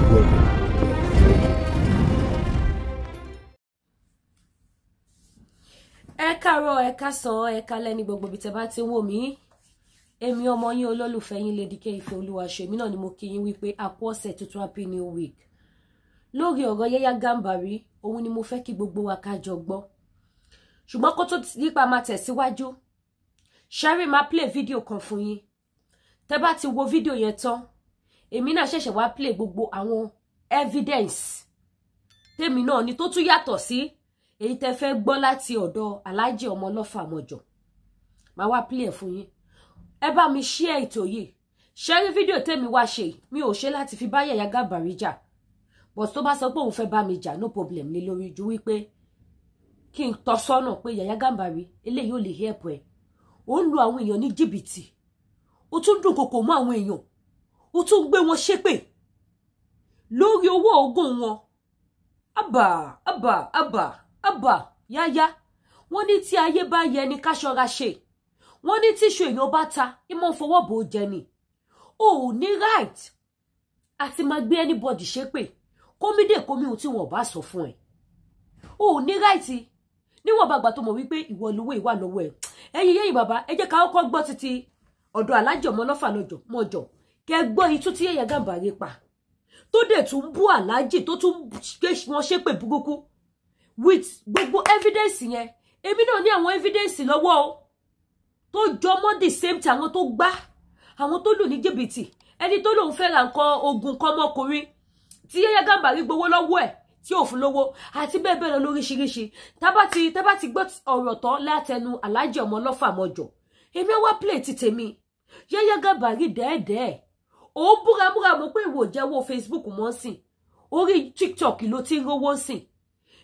Welcome. Ẹ káàárọ̀, ẹ káàsán, ẹ káalẹ́ ní gbogbo ibi tẹ́ bá ti ń wò mí. Èmi ọmọ yín, olólùfẹ́ yín, Lady K Ìfẹ́ Olúwaṣe, èmi náà ni mo kí yín wípé a kú ọ̀sẹ̀ tuntun, happy new week. Lórí ọ̀rọ̀ Yahya Gambari, òun ni mo fẹ́ kí gbogbo wa ká jọ gbọ́. Ṣùgbọ́n kó tó nípa máa tẹ̀síwájú, Sherry máa play fídíò kan fún yín. Tẹ́ bá ti wo fídíò yẹn tán, èmi náà ṣẹ̀ṣẹ̀ wá play gbogbo àwọn evidence tèmi náà ni tó tún yàtọ̀ sí èyí tẹ́ fẹ́ gbọ́ láti ọ̀dọ̀ Alhaji Ọmọlọ́fà Mọ̀jọ̀. Máa wá play ẹ̀ fún yín. Ẹ bá mi share ètò yìí. Ṣẹ́rí fídíò tèmi wá ṣe, mi ò ṣe láti fi bá Yahya Gambari jà, but tó bá sọ pé òun fẹ́ bá mi jà, no problem lé lórí, ju wípé kí n tọ́ sọ́nà pé Yahya Gambari, eléyìí ò lè help ẹ̀. Ó ń lu àwọn èèyàn ní jìbìtì, ó tún dùn kòkò mọ́ àwọn èèyàn, ó tún gbé wọn ṣépè lórí owó oògùn wọn. Àbà àbà àbà àbà, Yahya. Wọ́n ní tí ayé bá yẹ ni ká ṣọ́ra ṣe. Wọ́n ní tíṣu èèyàn bá ta, ìmọ̀ fọwọ́ bò ó jẹ ni. O ò ní right àti máa gbé anybody ṣépè, kómídè kómi ohun tí wọn bá sọ fún ẹ. O ò ní right, níwọ̀n bàgbà tó mọ̀ wípé ìwọ lówó ìwà lọ́wọ́ ẹ̀. Ẹ̀yin yẹ́yìn bàbá, ẹ jẹ́ ká kọ́kọ́ gbọ́ títí ọ̀dọ̀ Alhaji Ọmọlọ́fà lọ́jọ́ mọ́jọ́, kẹ́ gbọ́ itú tí Yahya Gambari pa, tó dẹ̀ tún bú Alhaji, tó tún wọn ṣépè burúkú with gbogbo evidence yẹn. Èmi náà ní àwọn evidence lọ́wọ́ o, tó jọ mọ́ the same tí àwọn tó gbá, àwọn tó lù ní jìbìtì, ẹni tó lòun fẹ́ ra nǹkan ogun kọ́mọkùnrin tí Yahya Gambari gbowó lọ́wọ́ ẹ̀ tí ò fún lówó, àti bẹ́ẹ̀ bẹ́ẹ̀ lọ lóríṣiríṣi. Tábà ti gbọ́ ọ̀rọ̀ tán látẹnu Alhaji Ọmọlọ́fà Mọ̀jọ̀, èmi wá play ti tèmi. Yahya Gambari dẹ́ẹ̀dẹ́ẹ̀, òun búramúra mọ̀ pé ìwò jẹ́wọ́ Facebook mọ́ sìn, orí TikTok ló ti ń rówó sìn.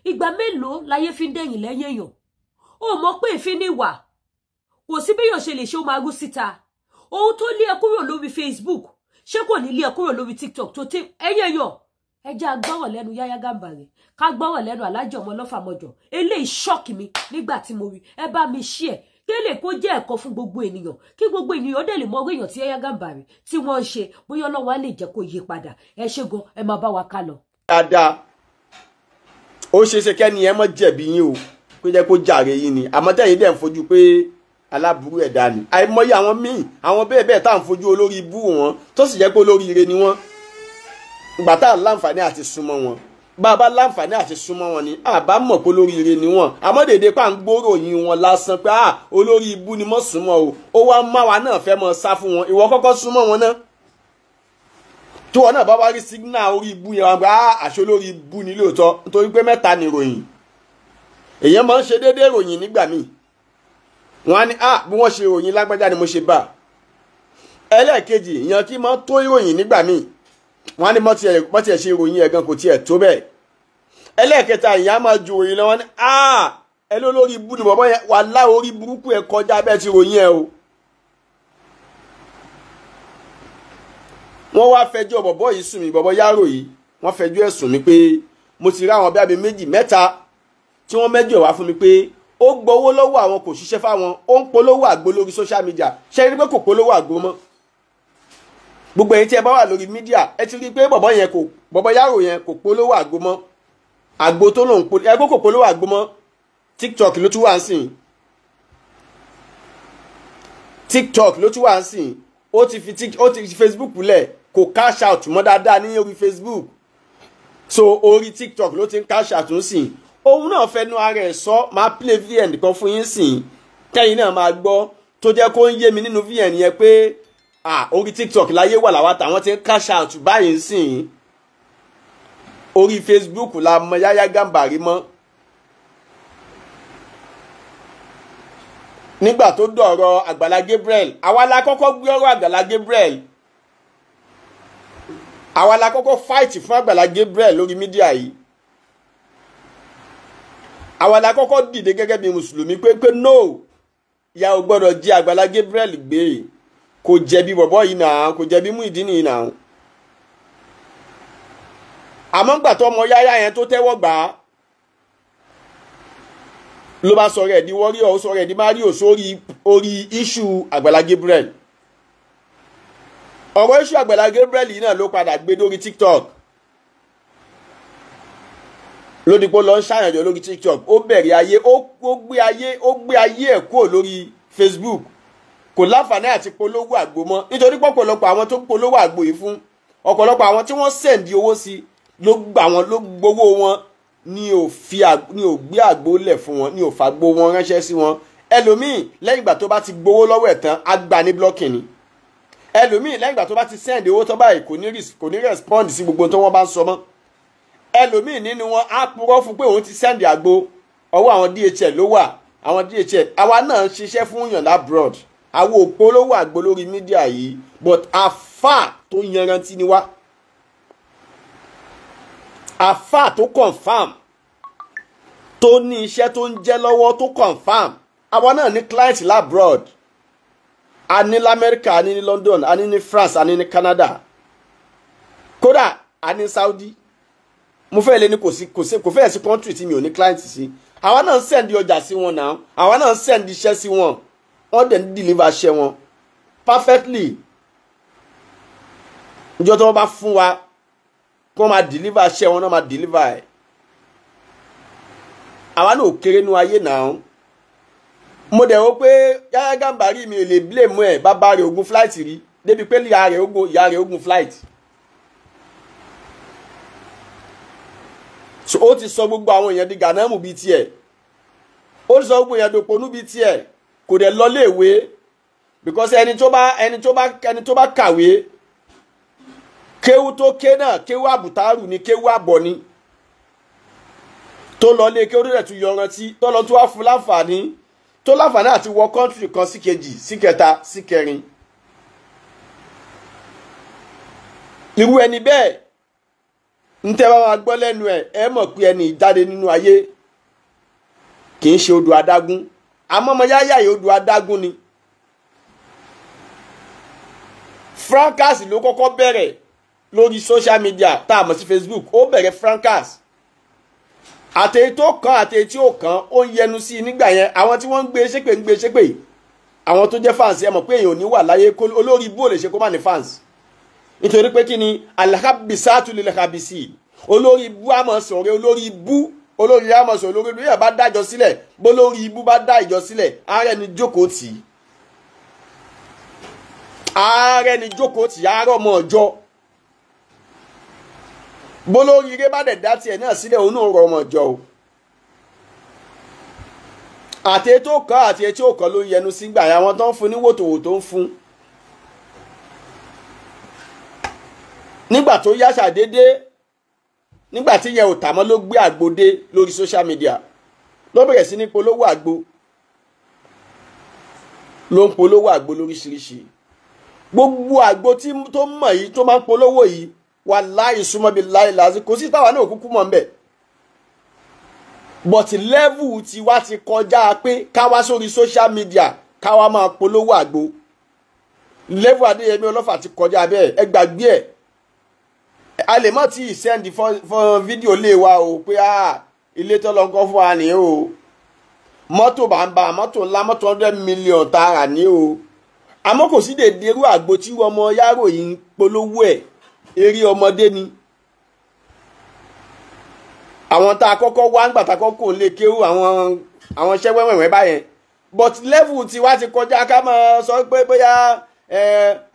Ìgbà mélòó láyé fi ń dẹ̀yìn lẹ́yìn èèyàn? Ó mọ̀ pé ìfín ní wà, kò sí béèyàn ṣe lè ṣe, ó máa rú síta. Ohun tó lé ẹ kúrò lórí Facebook, ṣé kò ní lé ẹ kúrò lórí TikTok? Tó tí ẹyẹ yàn, ẹ jẹ́ agbọ́rọ̀ lẹ́nu Yahya Gambari, ká gbọ́rọ̀ lẹ́nu Alhaji Ọmọlọ́fà Mọ̀jọ̀. Eléyìí shock mi nígbà tí mo rí. Ẹ bá mi ṣí ẹ kí lè kó jẹ́ ẹ̀kọ́ fún gbogbo ènìyàn, kí gbogbo ènìyàn dẹ̀ lè mọ orí èèyàn tí Yahya Gambari tí wọ́n ń ṣe, bóyá Ọlọ́run á lè jẹ́ kó yí padà. Ẹ ṣé gan, ẹ máa bá wa ká lọ. Dáadáa, ó ṣeé ṣe kẹ́ni ẹ mọ́ jẹ̀bi yín o, kó jẹ́ kó jàre yín ni, àmọ́ tẹ̀yin dẹ̀ ń fojú pé aláburú ẹ̀dá ni. Àìmọye àwọn míì, àwọn bẹ́ẹ̀ bẹ́ẹ̀ tá à ń fojú olórí ibú wọn, tó sì jẹ́ pé olórí ire ni wọ́n. Ìgbà tá à láǹfààní àti súnmọ́ wọn, bá a bá láǹfààní àti súnmọ́ wọn ni àbá mọ̀ pé olórí ire ni wọ́n. Àmọ́ dèdè pa ń gbóròyìn wọn lásán pé à olórí ibú ni, mọ́ súnmọ́ o, ó wá máwa náà fẹ́ mọ́ sá fún wọn. Ìwọ kọ́kọ́ súnmọ́ wọn náà, tí wọn náà bá wá rí signal orí ibú yẹn, wọn gba àṣọ olórí ibú ni lóòótọ́. Nítorí pé mẹ́ta ni ìròyìn èèyàn máa ń ṣe déédéé. Ìròyìn nígbà míì, wọn á ní à bí wọ́n ṣe ìròyìn lágbájá ni mo ṣe bá. Ẹlẹ́ẹ̀kejì, ìyẹn kí máa tó ìròyìn nígbà míì, wọn á ní mọ́ tiẹ̀ ṣe ìròyìn ẹ̀ gan kò tiẹ̀ tó bẹ́ẹ̀. Ẹlẹ́ẹ̀kẹta, ìyá máa ju ìròyìn lọ, wọn ní à ẹ ló lórí ibú ni bọ̀bọ́ yẹn, wà lá orí burúkú ẹ kọjá bẹ́ẹ̀ ti ròyìn ẹ o. Wọ́n wá fẹjọ́ bọ̀bọ́ yìí sùn mí, bọ̀bọ́ yárò yìí, wọ́n fẹjọ́ ẹ̀ sùn mí pé mo ti rí àwọn bí abẹ méjì mẹ́ta tí wọ́n mẹ́jọ wá fún mi pé ó gbowó lọ́wọ́ àwọn, kò ṣiṣẹ́ fáwọn, ó ń polówó àgbo lórí social media. Ṣe rí pé kò polówó àgbo mọ́? Gbogbo ẹ̀yin tí ẹ bá wà lórí media, ẹ ti rí pé bọ̀bọ́ yẹn kò, bọ̀bọ́ yárò yẹn kò polówó àgbo mọ́. Àgbo tó lòun polówó ẹgbẹ́, kò polówó àgbo mọ́. TikTok ló tún wà ń sìn, TikTok ló tún wà ń sìn. Ó ti fi Facebook lẹ̀, kò cash out mọ́ dáadáa ní orí Facebook, so orí TikTok ló ti ń cash out ń sìn. Òun náà fẹnu ara ẹ̀ sọ. Máa play VN kan fún yín sìn, kẹ́yìn náà máa gbọ́, tó jẹ́ kó ń yé mi nínú VN yẹn pé ah, orí TikTok láyé wà láwa táwọn ti ń cash out báyìí ń sìn. Orí Facebook la mọ Yahya Gambari mọ́. Nígbà tó dọ̀rọ̀ Àgbàlá Gabriel, àwa la kọ́kọ́ gbé ọ̀rọ̀ Àgbàlá Gabriel, àwa la kọ́kọ́ fight fún Àgbàlá Gabriel lórí media yìí. Àwa la kọ́kọ́ dìde gẹ́gẹ́ bí mùsùlùmí pé no, ìyá ò gbọ́dọ̀ jí Àgbàlá Gabriel gbé, kò jẹ̀bi bọ̀bọ́ yìí náà, kò jẹ̀bi Muyideen yìí náà. Àmọ́ ńgbà tó ọmọ yáyá yẹn tó tẹ́wọ́ gbà á, ló bá sọ̀rọ̀ ẹ̀ di warrior, ó sọ̀rọ̀ ẹ̀ di Mario sórí orí issue Àgbàlá Gabriel. Ọ̀rọ̀ issue Àgbàlá Gabriel yìí náà ló padà gbé dórí TikTok. Lódìpọ̀ lọ ń ṣàyànjọ lórí TikTok, ó bẹ̀rẹ̀ ayé, ó gbé ayé ẹ̀ kúrò lórí Facebook. Kò láǹfààní àti polówó àgbo mọ́, nítorí pọ̀pọ̀lọpọ̀ àwọn tó polówó àgbo yìí fún, ọ̀pọ̀lọpọ̀ àwọn tí wọ́n sẹ̀ǹdì owó sí ló gbà wọn, ló gbowó wọn, ní ò gbé àgbo lẹ̀ fún wọn, ní ò fàgbo wọn ránṣẹ́ sí wọn. Ẹlòmíì lẹ́yìn ìgbà tó bá ti gbowó lọ́wọ́ ẹ̀ tán, á gbà ní blocking ni. Ẹlòmíì lẹ́yìn ìgbà tó bá ti sẹ́ǹdì owó tán báyìí, kò ní respond sí gbogbo tó wọ́n bá ń sọ mọ́. Ẹlòmíì nínú wọn á purọ́ fún pé òun ti sẹ́ǹdì àgbo, ọwọ́ àwọn DHL ló wà. Àwọn DHL, àwa náà ń ṣiṣẹ́ fún yàn labroad, àwọn òpolówó àgbo lórí mídíà yìí, but àfà tó yanrantí ni wá, àfà tó confam, tó ní iṣẹ́ tó ń jẹ́ lọ́wọ́ tó confam. Àwa náà ní client labroad, a ní lamẹ́ríkà, a ní ní London, a ní ní France, a ní ní Canada, kódà a ní Saudi. Mo fẹ́ lé ní kò fẹ́ sí country tí mi ò ní client sí. Àwa náà ń send ọjà sí wọn náà, àwa náà ń send iṣẹ́ sí wọn, wọ́n dẹ̀ ń deliver iṣẹ́ wọn perfectly. Ìjọ tí wọ́n bá fún wa kí wọ́n máa deliver iṣẹ́ wọn náà máa deliver ẹ̀. Àwa náà ò kéré nú ayé náà. Mo dẹ̀ wò pé Yahya Gambari mi ò lè blame ẹ̀, bàbá rẹ̀ ogun flight rí, débi pé ìyá rẹ̀ ogun flight. So ó ti sọ gbogbo àwọn èèyàn di gànámù bíi tiẹ̀, ó ti sọ gbogbo èèyàn dòpònú bíi tiẹ̀. Kò dẹ̀ lọ léèwé, because ẹni tó bá kàwé, kéwú tó ké náà, kéwú àbùtárù ni, kéwú àbọ̀ ni, tó lọ lé kéwú rẹ̀ tún yọrantí, tó lọ tún wá fún láǹfààní, tó láǹfààní àti wọ kọ́ńtìrì kan sí kejì, sí kẹta, sí kẹrin. Irú ẹni bẹ́ẹ̀ ń tẹ́ bá máa gbọ́ lẹ́nu ẹ̀, ẹ mọ̀ pé ẹni ìjáde nínú ayé kì í ṣe odò adágún. Àmọ́ ọmọ Yahya yìí odò adágún ni. Fracas ló kọ́kọ́ bẹ̀rẹ̀ lórí social media tá a mọ̀ sí Facebook. Ó bẹ̀rẹ̀ fracas, àtẹ̀yí tó kàn àtẹ̀yí tí ò kàn, ó ń yẹnu sí i nígbà yẹn. Àwọn tí wọ́n ń gbé ṣépè ń gbé ṣépè, àwọn tó jẹ́ fans, ẹ mọ̀ pé èèyàn ò ní wà láyé olórí ibú ò lè ṣe kó má ní fans. Nítorí pé kí ni alhabisatu lil habisi, olórí ibú àmọ̀ sọ̀rọ̀ olórí ibú, olórí àmọ̀ sọ̀rọ̀ olórí ibú. Yóò bá dájọ́ sílẹ̀, bó lórí ibú bá dá ìjọ sílẹ̀, ààrẹ ni jókòó tì í, ààrẹ ni jókòó tì í, ààrẹ ọmọ ọjọ́. Bó lórí ire bá dẹ̀ dá tiẹ̀ náà sílẹ̀, òun náà rọ ọmọ ọjọ́ o. Àti ètò kan àti ètò kan ló ń yẹnu sígbà yẹn, àwọn tó ń fún ní wòtòwòtò ń fún. Nígbà tó yá ṣàdédé, nígbà tí yẹn ò tà mọ́, ló gbé àgbo dé lórí social media, ló bẹ̀rẹ̀ sí ní polówó àgbo, ló ń polówó àgbo lóríṣiríṣi. Gbogbo àgbo tó mọ̀ yìí, tó máa ń polówó yìí, wàláhì súnmọ́ bíi láìláàzí, kò sí táwa náà kúkú mọ̀ ń bẹ̀. But level tiwa ti kọjá pé ká wá sórí social media ká wá máa polówó àgbo. Level Adéyẹmí Ọlọ́fà ti kọjá bẹ́ẹ̀, ẹ gbàgbé ẹ̀. A lè má ti send fún fídíò lé wa o pé ilé tó lọ ń kọ́ fún wa ní o, mọ́tò bàǹbà, mọ́tò ńlá, mọ́tò 100 million tààrà ní o. Àmọ́ kò sí dèdè irú àgbo tí ọmọ Yaro yìí ń polówó ẹ̀, eré ọmọdé ni. Àwọn tá a kọ́kọ́ wá ńgbà tá a kọ́kọ́ lè kéwú àwọn iṣẹ́ wẹ́wẹ́wẹ́ báyẹn, but level tiwa ti kọjá ká máa sọ pé bóyá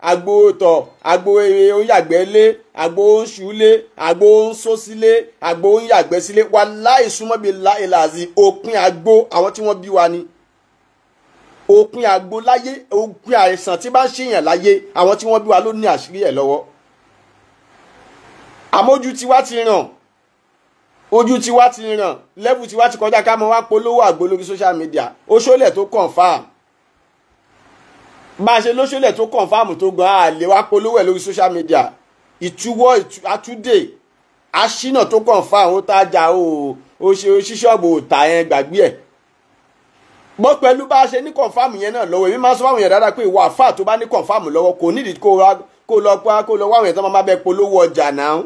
àgbo tọ̀, àgbo oyàgbẹ́ lé, àgbo oṣù lé, àgbo oṣó sílé, àgbo oyàgbẹ́ sílé. Wàláhì súnmọ́ bíi láìláàzí, òpin àgbo àwọn tí wọ́n bí wa ni. Òpin àgbo láyé, òpin àìsàn tí bá ń ṣèyàn láyé, àwọn tí wọ́n bí wa ló ní àṣírí ẹ̀ lọ́wọ́. Àmójú tiwa ti ràn, ojú tiwa ti ràn, level tiwa ti kọjá ká mọ wá polówó àgbo lórí social media. Oṣólẹ̀ tó confam, bá a ṣe lóṣólẹ̀ tó confam tó gan, a lè wá polówó ẹ̀ lórí social media. Ìtúwọ́ àtúndè aṣínà tó confam, ó tajà o, ó ṣe ṣíṣọ́ọ̀bù òòtà yẹn, gbàgbé ẹ̀. Bọ́ pẹ̀lú bá a ṣe ní confam yẹn náà lọ́wọ́, èmi máa sọ fáwọn èèyàn dáadáa pé ìwà àfáà tó bá ní confam lọ́wọ́ kò nídìí kó lọ wá àwọn èèyàn tó máa bẹ polówó ọjà náà.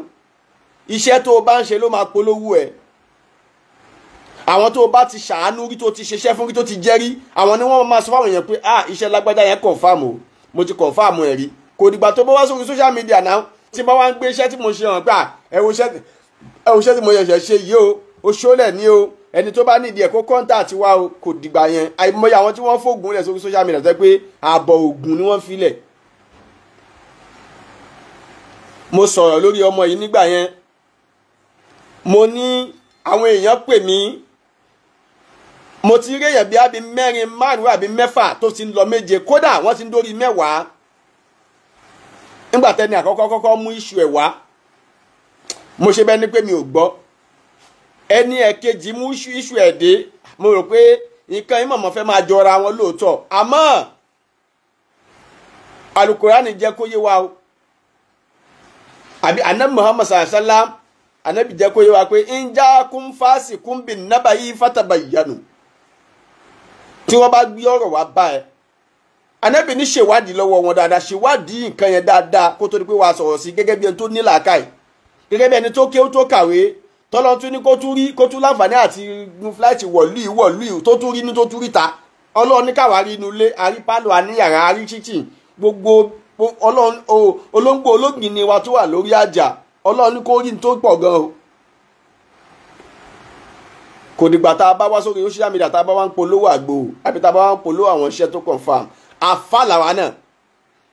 Iṣẹ́ tó o bá ń ṣe ló máa polówó ẹ̀. Àwọn tó o bá ti ṣàánú rí, tó ti ṣiṣẹ́ fún rí, tó ti jẹ́ rí, àwọn ni wọ́n máa sọ fáwọn èèyàn pé iṣẹ́ lágbájá yẹn confam o, mo ti confam ẹ̀ rí. Kò dìgbà tó bá wá sórí social media náà tí bá wá ń gbé iṣẹ́ tí mo ṣe hàn pé ẹ wo iṣẹ́ tí mo ṣẹ̀ṣẹ̀ ṣe yìí o, oṣoolẹ̀ ní o, ẹni tó bá nídìí ẹ̀ kó kọ́ńtà wa o. Kò dìgbà yẹn. Àìmọye àwọn tí wọ́n fògùn lẹ̀ sórí social media tẹ́ pé ààbọ̀ ògùn ni wọ́n filẹ̀. Mo sọ̀rọ̀ lórí ọmọ yìí nígbà yẹn, mo ní àwọn èèyàn pè mí, mo ti rí èèyàn bí àbí 4, 5 àbí 6 tó ti ń lọ 7, kódà wọ́n ti ń dórí 10. Nígbà tẹ́ni àkọ́kọ́ kọ́kọ́ mú iṣu ẹ̀ wá, mo ṣe bẹ́ẹ̀ ni pé mi ò gbọ́. Ẹni ẹ̀kejì mú iṣu ẹ̀ dé, mo rò pé nǹkan yìí mọ̀mọ́ fẹ́ máa jọra wọn lóòótọ́, àmọ́ Alukurani jẹ́ kó yé wa o, àbí anabi Muhammad sallallahu alaihi wasallam, anabi jẹ́ kó yé wa pé inja kún fásì kún bí nábàáyí fatabayyanu. Tí wọ́n bá gbé ọ̀rọ̀ wá bá ẹ, anabi ní ṣèwádìí lọ́wọ́ wọn dáadáa, ṣèwádìí nǹkan yẹn dáadáa kó tó di pé wàá sọ̀rọ̀ sí, gẹ́gẹ́ bí ẹni tó ní làákàyè, gẹ́gẹ́ bí ẹni tó kéwú tó kàwé, tọ́lọ́ tún ní kó tún rí, kó tún láǹfààní àti gun fúláìtì wọ̀lú tó tún rí inú tó tún rí ta. Ọlọ́run ní káwá rí inú ilé, àrí pálọ̀, àníyàrá, àrí chichen, gbogbo Ọlọ́run olóńgbò ológin ni wa tó wà lórí àjà. Ọlọ́run ní kó rí ní tó pọ̀ gan o. Kò dìgbà tá a bá wá sórí social media tá a bá wá ń polówó àgbo, àbí tá a bá wá ń polówó àwọn iṣẹ́ tó confam. Àfa làwa náà,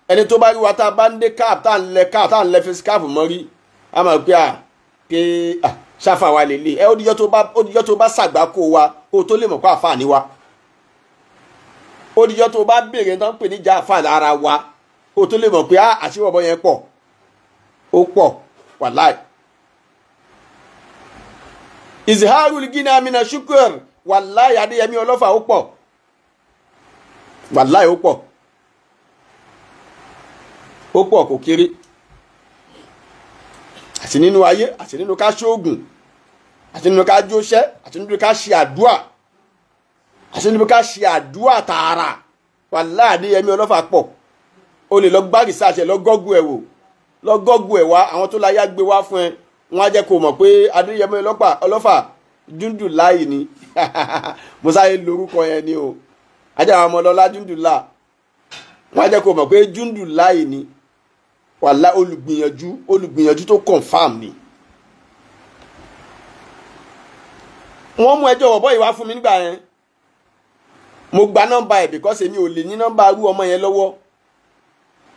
ẹni tó bá rí wa tá a bá ń dé cap, tá à ń lẹ cap, tá à ń lẹ face cap mọ́ rí, a máa pé à pé à ṣáfà wa lè lè ẹ. Ó dijọ́ tó bá ṣàgbákò wa kó o tó lè mọ̀ pé àfa ni wa. Ó dijọ́ tó bá béèrè tán pè níjà àfa lára wa kó o tó lè mọ̀ pé àṣìwọ̀bọ yẹn pọ̀, ó pọ̀ wàláì. Izharul gina mina shukur, wàláì Adéyẹmí Ọlọ́fà ó pọ̀, wàláì ó pọ̀, ó pọ̀ kò kéré. Àti nínú ayé, àti nínú ká ṣoògùn, àti nínú ká jóṣẹ́, àti nínú ká ṣe àdúà, àti nínú ká ṣe àdúà tààrà, wàláì Adéyẹmí Ọlọ́fà pọ̀. O lè lọ gbá research ẹ, lọ gọ́gù ẹ̀ wò, lọ gọ́gù ẹ̀ wá, àwọn tó láyà gbé wá fún ẹ, wọ́n á jẹ́ kó mọ̀ pé Adéyẹmí Ọlọ́fà Júndùláì ni. Mo sáré lórúkọ yẹn ni o, ajá àwọn ọmọ ọlọ́lá Júndùlá, wọ́n á jẹ́ kó mọ̀ pé Júndùláì ni. Wàlá olùgbìyànjú, olùgbìyànjú tó confam ni. Wọ́n mú ẹjọ́ bọ̀bọ́ yìí wá fún mi nígbà yẹn, mo gba nọ́mbà ẹ̀ because èmi ò lè ní nọ́mbà arú ọmọ yẹn lọ́wọ́.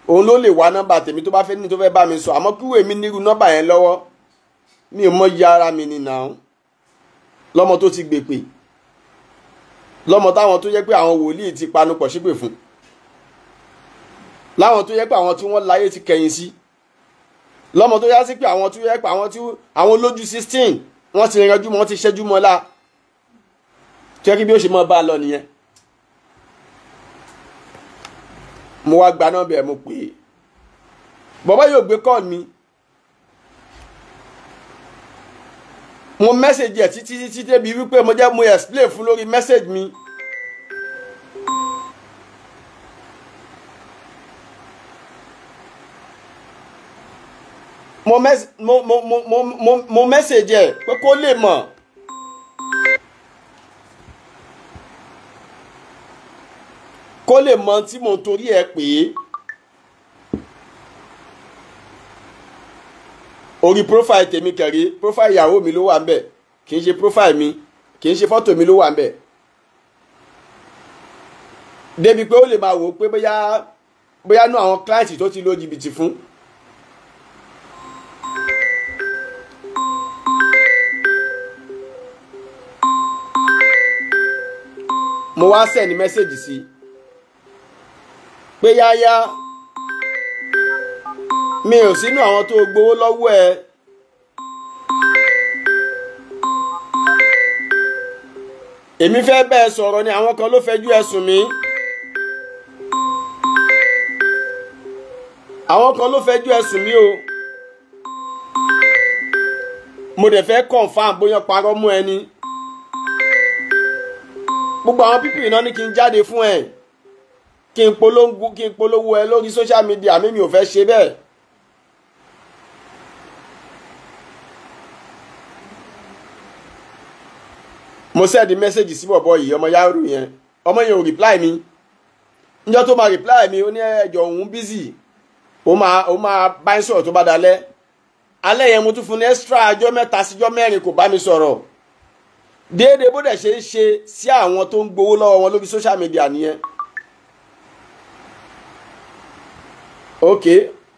Òun ló lè wá nọ́mbà tèmi tó bá fẹ́ ní tó fẹ́ bá mi sọ, àmọ́ kí wèé mi nírú nọ́mbà yẹn lọ́wọ́, mi ò mọ iye ara mi ni nà án. Lọ́mọ tó ti gbèpè, lọ́mọ táwọn tó yẹ pé àwọn wòlíì ti panupọ̀ ṣépè fún, láwọn tó yẹ pé àwọn tí wọ́n láyé ti kẹ̀yìn sí, lọ́mọ tó yá sí pé àwọn tó yẹ pé àwọn tí àwọn olójú 16 wọ́n ti ranjú mọ́, wọ́n ti ṣẹ́jú mọ́ la, tó yẹ kí bí ó ṣe mọ́ bá a lọ nìyẹn. Mo wá gba nọ́mbà ẹ̀, mo pè é, bàbá yóò gbé call mi. Mo message ẹ̀ títí títí débi wípé mo jẹ́ mo explain fún lórí message mi. Mo message ẹ̀ pé kó lè mọ̀. Kó lè mọ̀ tí mo torí ẹ̀ pé orí profile tèmi kẹrí, profile ìyàwó mi ló wà ńbẹ̀, kì í ṣe profile mi, kì í ṣe fọ́tò mi ló wà ńbẹ̀. Débi pé ó lè máa wò ó pé bóyá nú àwọn client tó ti lo jìbìtì fún. Mo wá send message sí pé yáyá, mi ò sínú àwọn tó gbowó lọ́wọ́ ẹ. Èmi fẹ́ bẹ́ẹ̀ sọ̀rọ̀ ni, àwọn kan ló fẹjú ẹ̀sùn mi. Àwọn kan ló fẹjú ẹ̀sùn mi o. Mo dẹ̀ fẹ́ confirm bóyá parọ́ mú ẹni. Gbogbo àwọn pípì iná ní kí n jáde fún ẹ, kí n polówó ẹ lórí social media, mi ò fẹ́ ṣe bẹ́ẹ̀. Mo send message sí bọ̀bọ̀ yìí, ọmọ yahoo yẹn, ọmọ yẹn ò reply mi. Níjọ́ tó máa reply mi, ó ní ẹjọ́ òun busy, ó máa bá ń sọ̀rọ̀ tó bá dalẹ́. Alẹ́ yẹn mo tún fún ní extra ọjọ́ 3 síjọ́ 4 kò bá mi sọ̀rọ̀. Déédéé bó dẹ̀ ṣe ń ṣe sí àwọn tó ń gbowó lọ́wọ́ wọn lórí social media nìyẹn. Ok,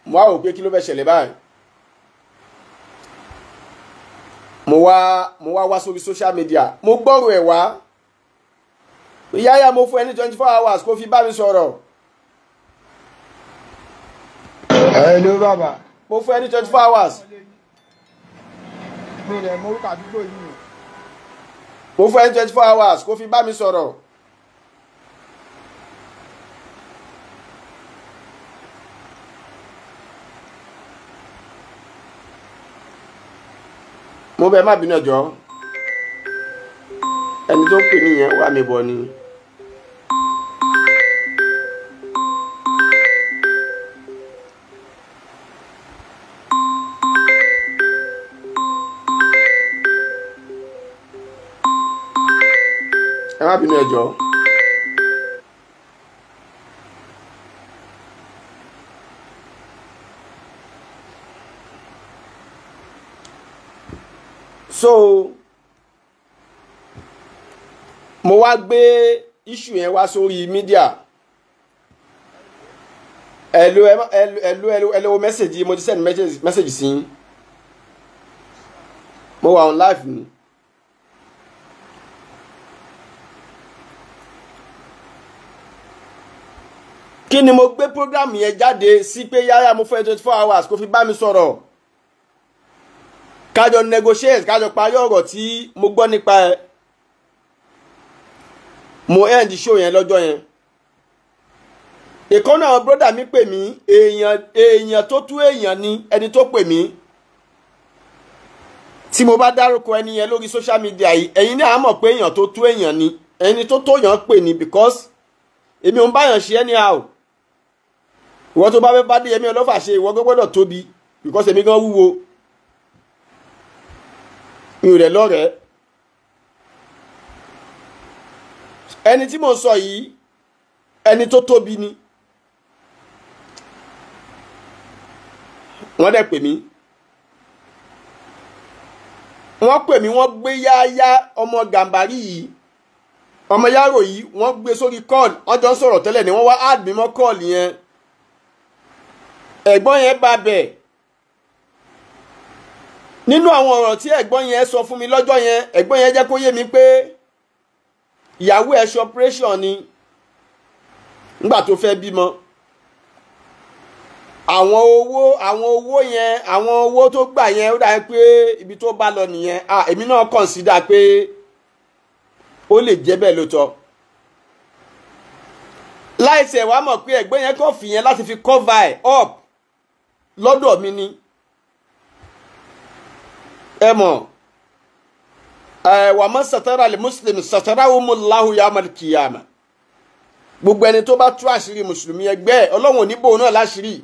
mo wá wò pé kí ló fẹ́ ṣẹlẹ̀ báyìí. Mo wá wá sórí social media, mo gbọ́rọ̀ ẹ̀ wá. Yáyà, mo fún ẹ ní 24 hours kó fi bá mi sọ̀rọ̀. Hello bàbá. Mo fún ẹ ní 24 hours. Mi rẹ̀ mo orúkọ àdúgbò yìí. Mo fún ẹ ní 24 hours kó fi bá mi sọ̀rọ̀. Mo bẹ̀ má bínú ẹjọ́. Ẹni tó ń pè nìyẹn wà mí bọ̀ ni. Ẹ má bínú ẹjọ́. So mo wá gbé issue yẹn wá sórí media. Hello hello hello hello, message mo ti send message sí yín. Mo wà on live ni. Kí ni mo gbé program yẹn jáde sí pé yáyà mo fẹ́ 24 hours kó fi bá mi sọ̀rọ̀, kájọ negotiate, kájọ parí ọ̀rọ̀ tí mo gbọ́ nípa ẹ̀. Mo end show yẹn lọ́jọ́ yẹn. Ìkan náà brother mi pè mí, èèyàn tó tú èèyàn ni ẹni tó pè mí. Tí mo bá dárúkọ ẹni yẹn lórí social media yìí, ẹ̀yin náà á mọ̀ pé èèyàn tó tú èèyàn ni ẹni tó tó yàn pè ní, because èmi ò ń báyàn ṣe anyhow. Ìwọ tó bá fẹ́ bá dé Yẹmí Ọlọ́fà ṣe, ìwọ gbọ́dọ̀ tóbi, because èmi gan wúwo, mi ò rẹ̀ lọ́rẹ̀ẹ́. Ẹni tí mo sọ yìí, ẹni tó tóbi ni. Wọ́n dẹ̀ pè mí, wọ́n pè mí, wọ́n gbé yáyá ọmọ Gàmbàrí yìí, ọmọ Yárò yìí, wọ́n gbé sórí call. Wọ́n jọ ń sọ̀rọ̀ tẹ́lẹ̀ ni wọ́n wá add mi mọ́ call yẹn. Ẹ̀gbọ́n yẹn bá bẹ̀. Nínú àwọn ọ̀rọ̀ tí ẹ̀gbọ́n yẹn sọ fún mi lọ́jọ́ yẹn, ẹ̀gbọ́n yẹn jẹ́ kó yé mi pé ìyàwó ẹ̀ ṣe operation ni nígbà tó fẹ́ bímọ. Àwọn owó yẹn, àwọn owó tó gbà yẹn, ó dàbí pé ibi tó bá lọ nìyẹn. Èmi náà consider pé ó lè jẹ́ bẹ́ẹ̀ lóòótọ́. Láìsẹ̀ wàá mọ̀ pé ẹ̀gbọ́n yẹn kàn fi yẹn láti fi cover ẹ̀ up lọ́dọ̀ mi ni. Ẹ mọ̀, wà má satara lè muslim satara wumulahu yamal kiyama. Gbogbo ẹni tó bá tú àṣírí mùsùlùmí ẹgbẹ́, Ọlọ́run ò ní bò náà láṣìírí.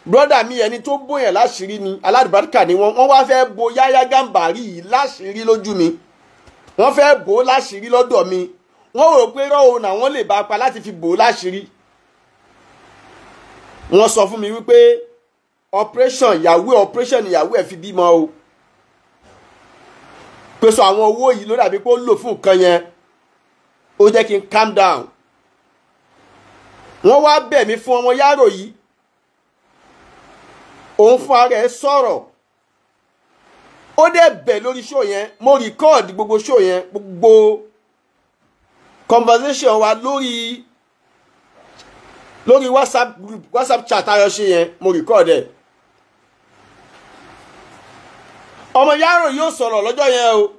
Brọ́dà mi, ẹni tó bóyàn láṣìírí ni, aládùbáríkà ni wọ́n. Wọ́n wá fẹ́ bo Yáyá Gàmbàrí yìí láṣìírí lójú mi, wọ́n fẹ́ bò ó láṣìírí lọ́dọ̀ mi. Wọ́n rò pé rọ́ọ̀ náà wọ́n lè bá a pa láti fi bò ó láṣìírí. Wọ́n sọ fún mi wípé operation ìyàwó, operation ìyàwó ẹ̀ fi bímọ o. Pèsè àwọn owó yìí ló dàbí pé ó lò fún nǹkan yẹn. Ó jẹ́ kí n calm down. Wọ́n wá bẹ̀ mí fún ọmọ Yárò yìí. Òun fún ara ẹ̀ sọ̀rọ̀. Ó dẹ̀ bẹ̀ lórí show yẹn. Mo record gbogbo show yẹn, gbogbo conversation wa lórí WhatsApp group, WhatsApp chat ayọ̀ṣe yẹn, mo record ẹ̀. Ọmọ Yárò yóò sọ̀rọ̀ lọ́jọ́ yẹn o.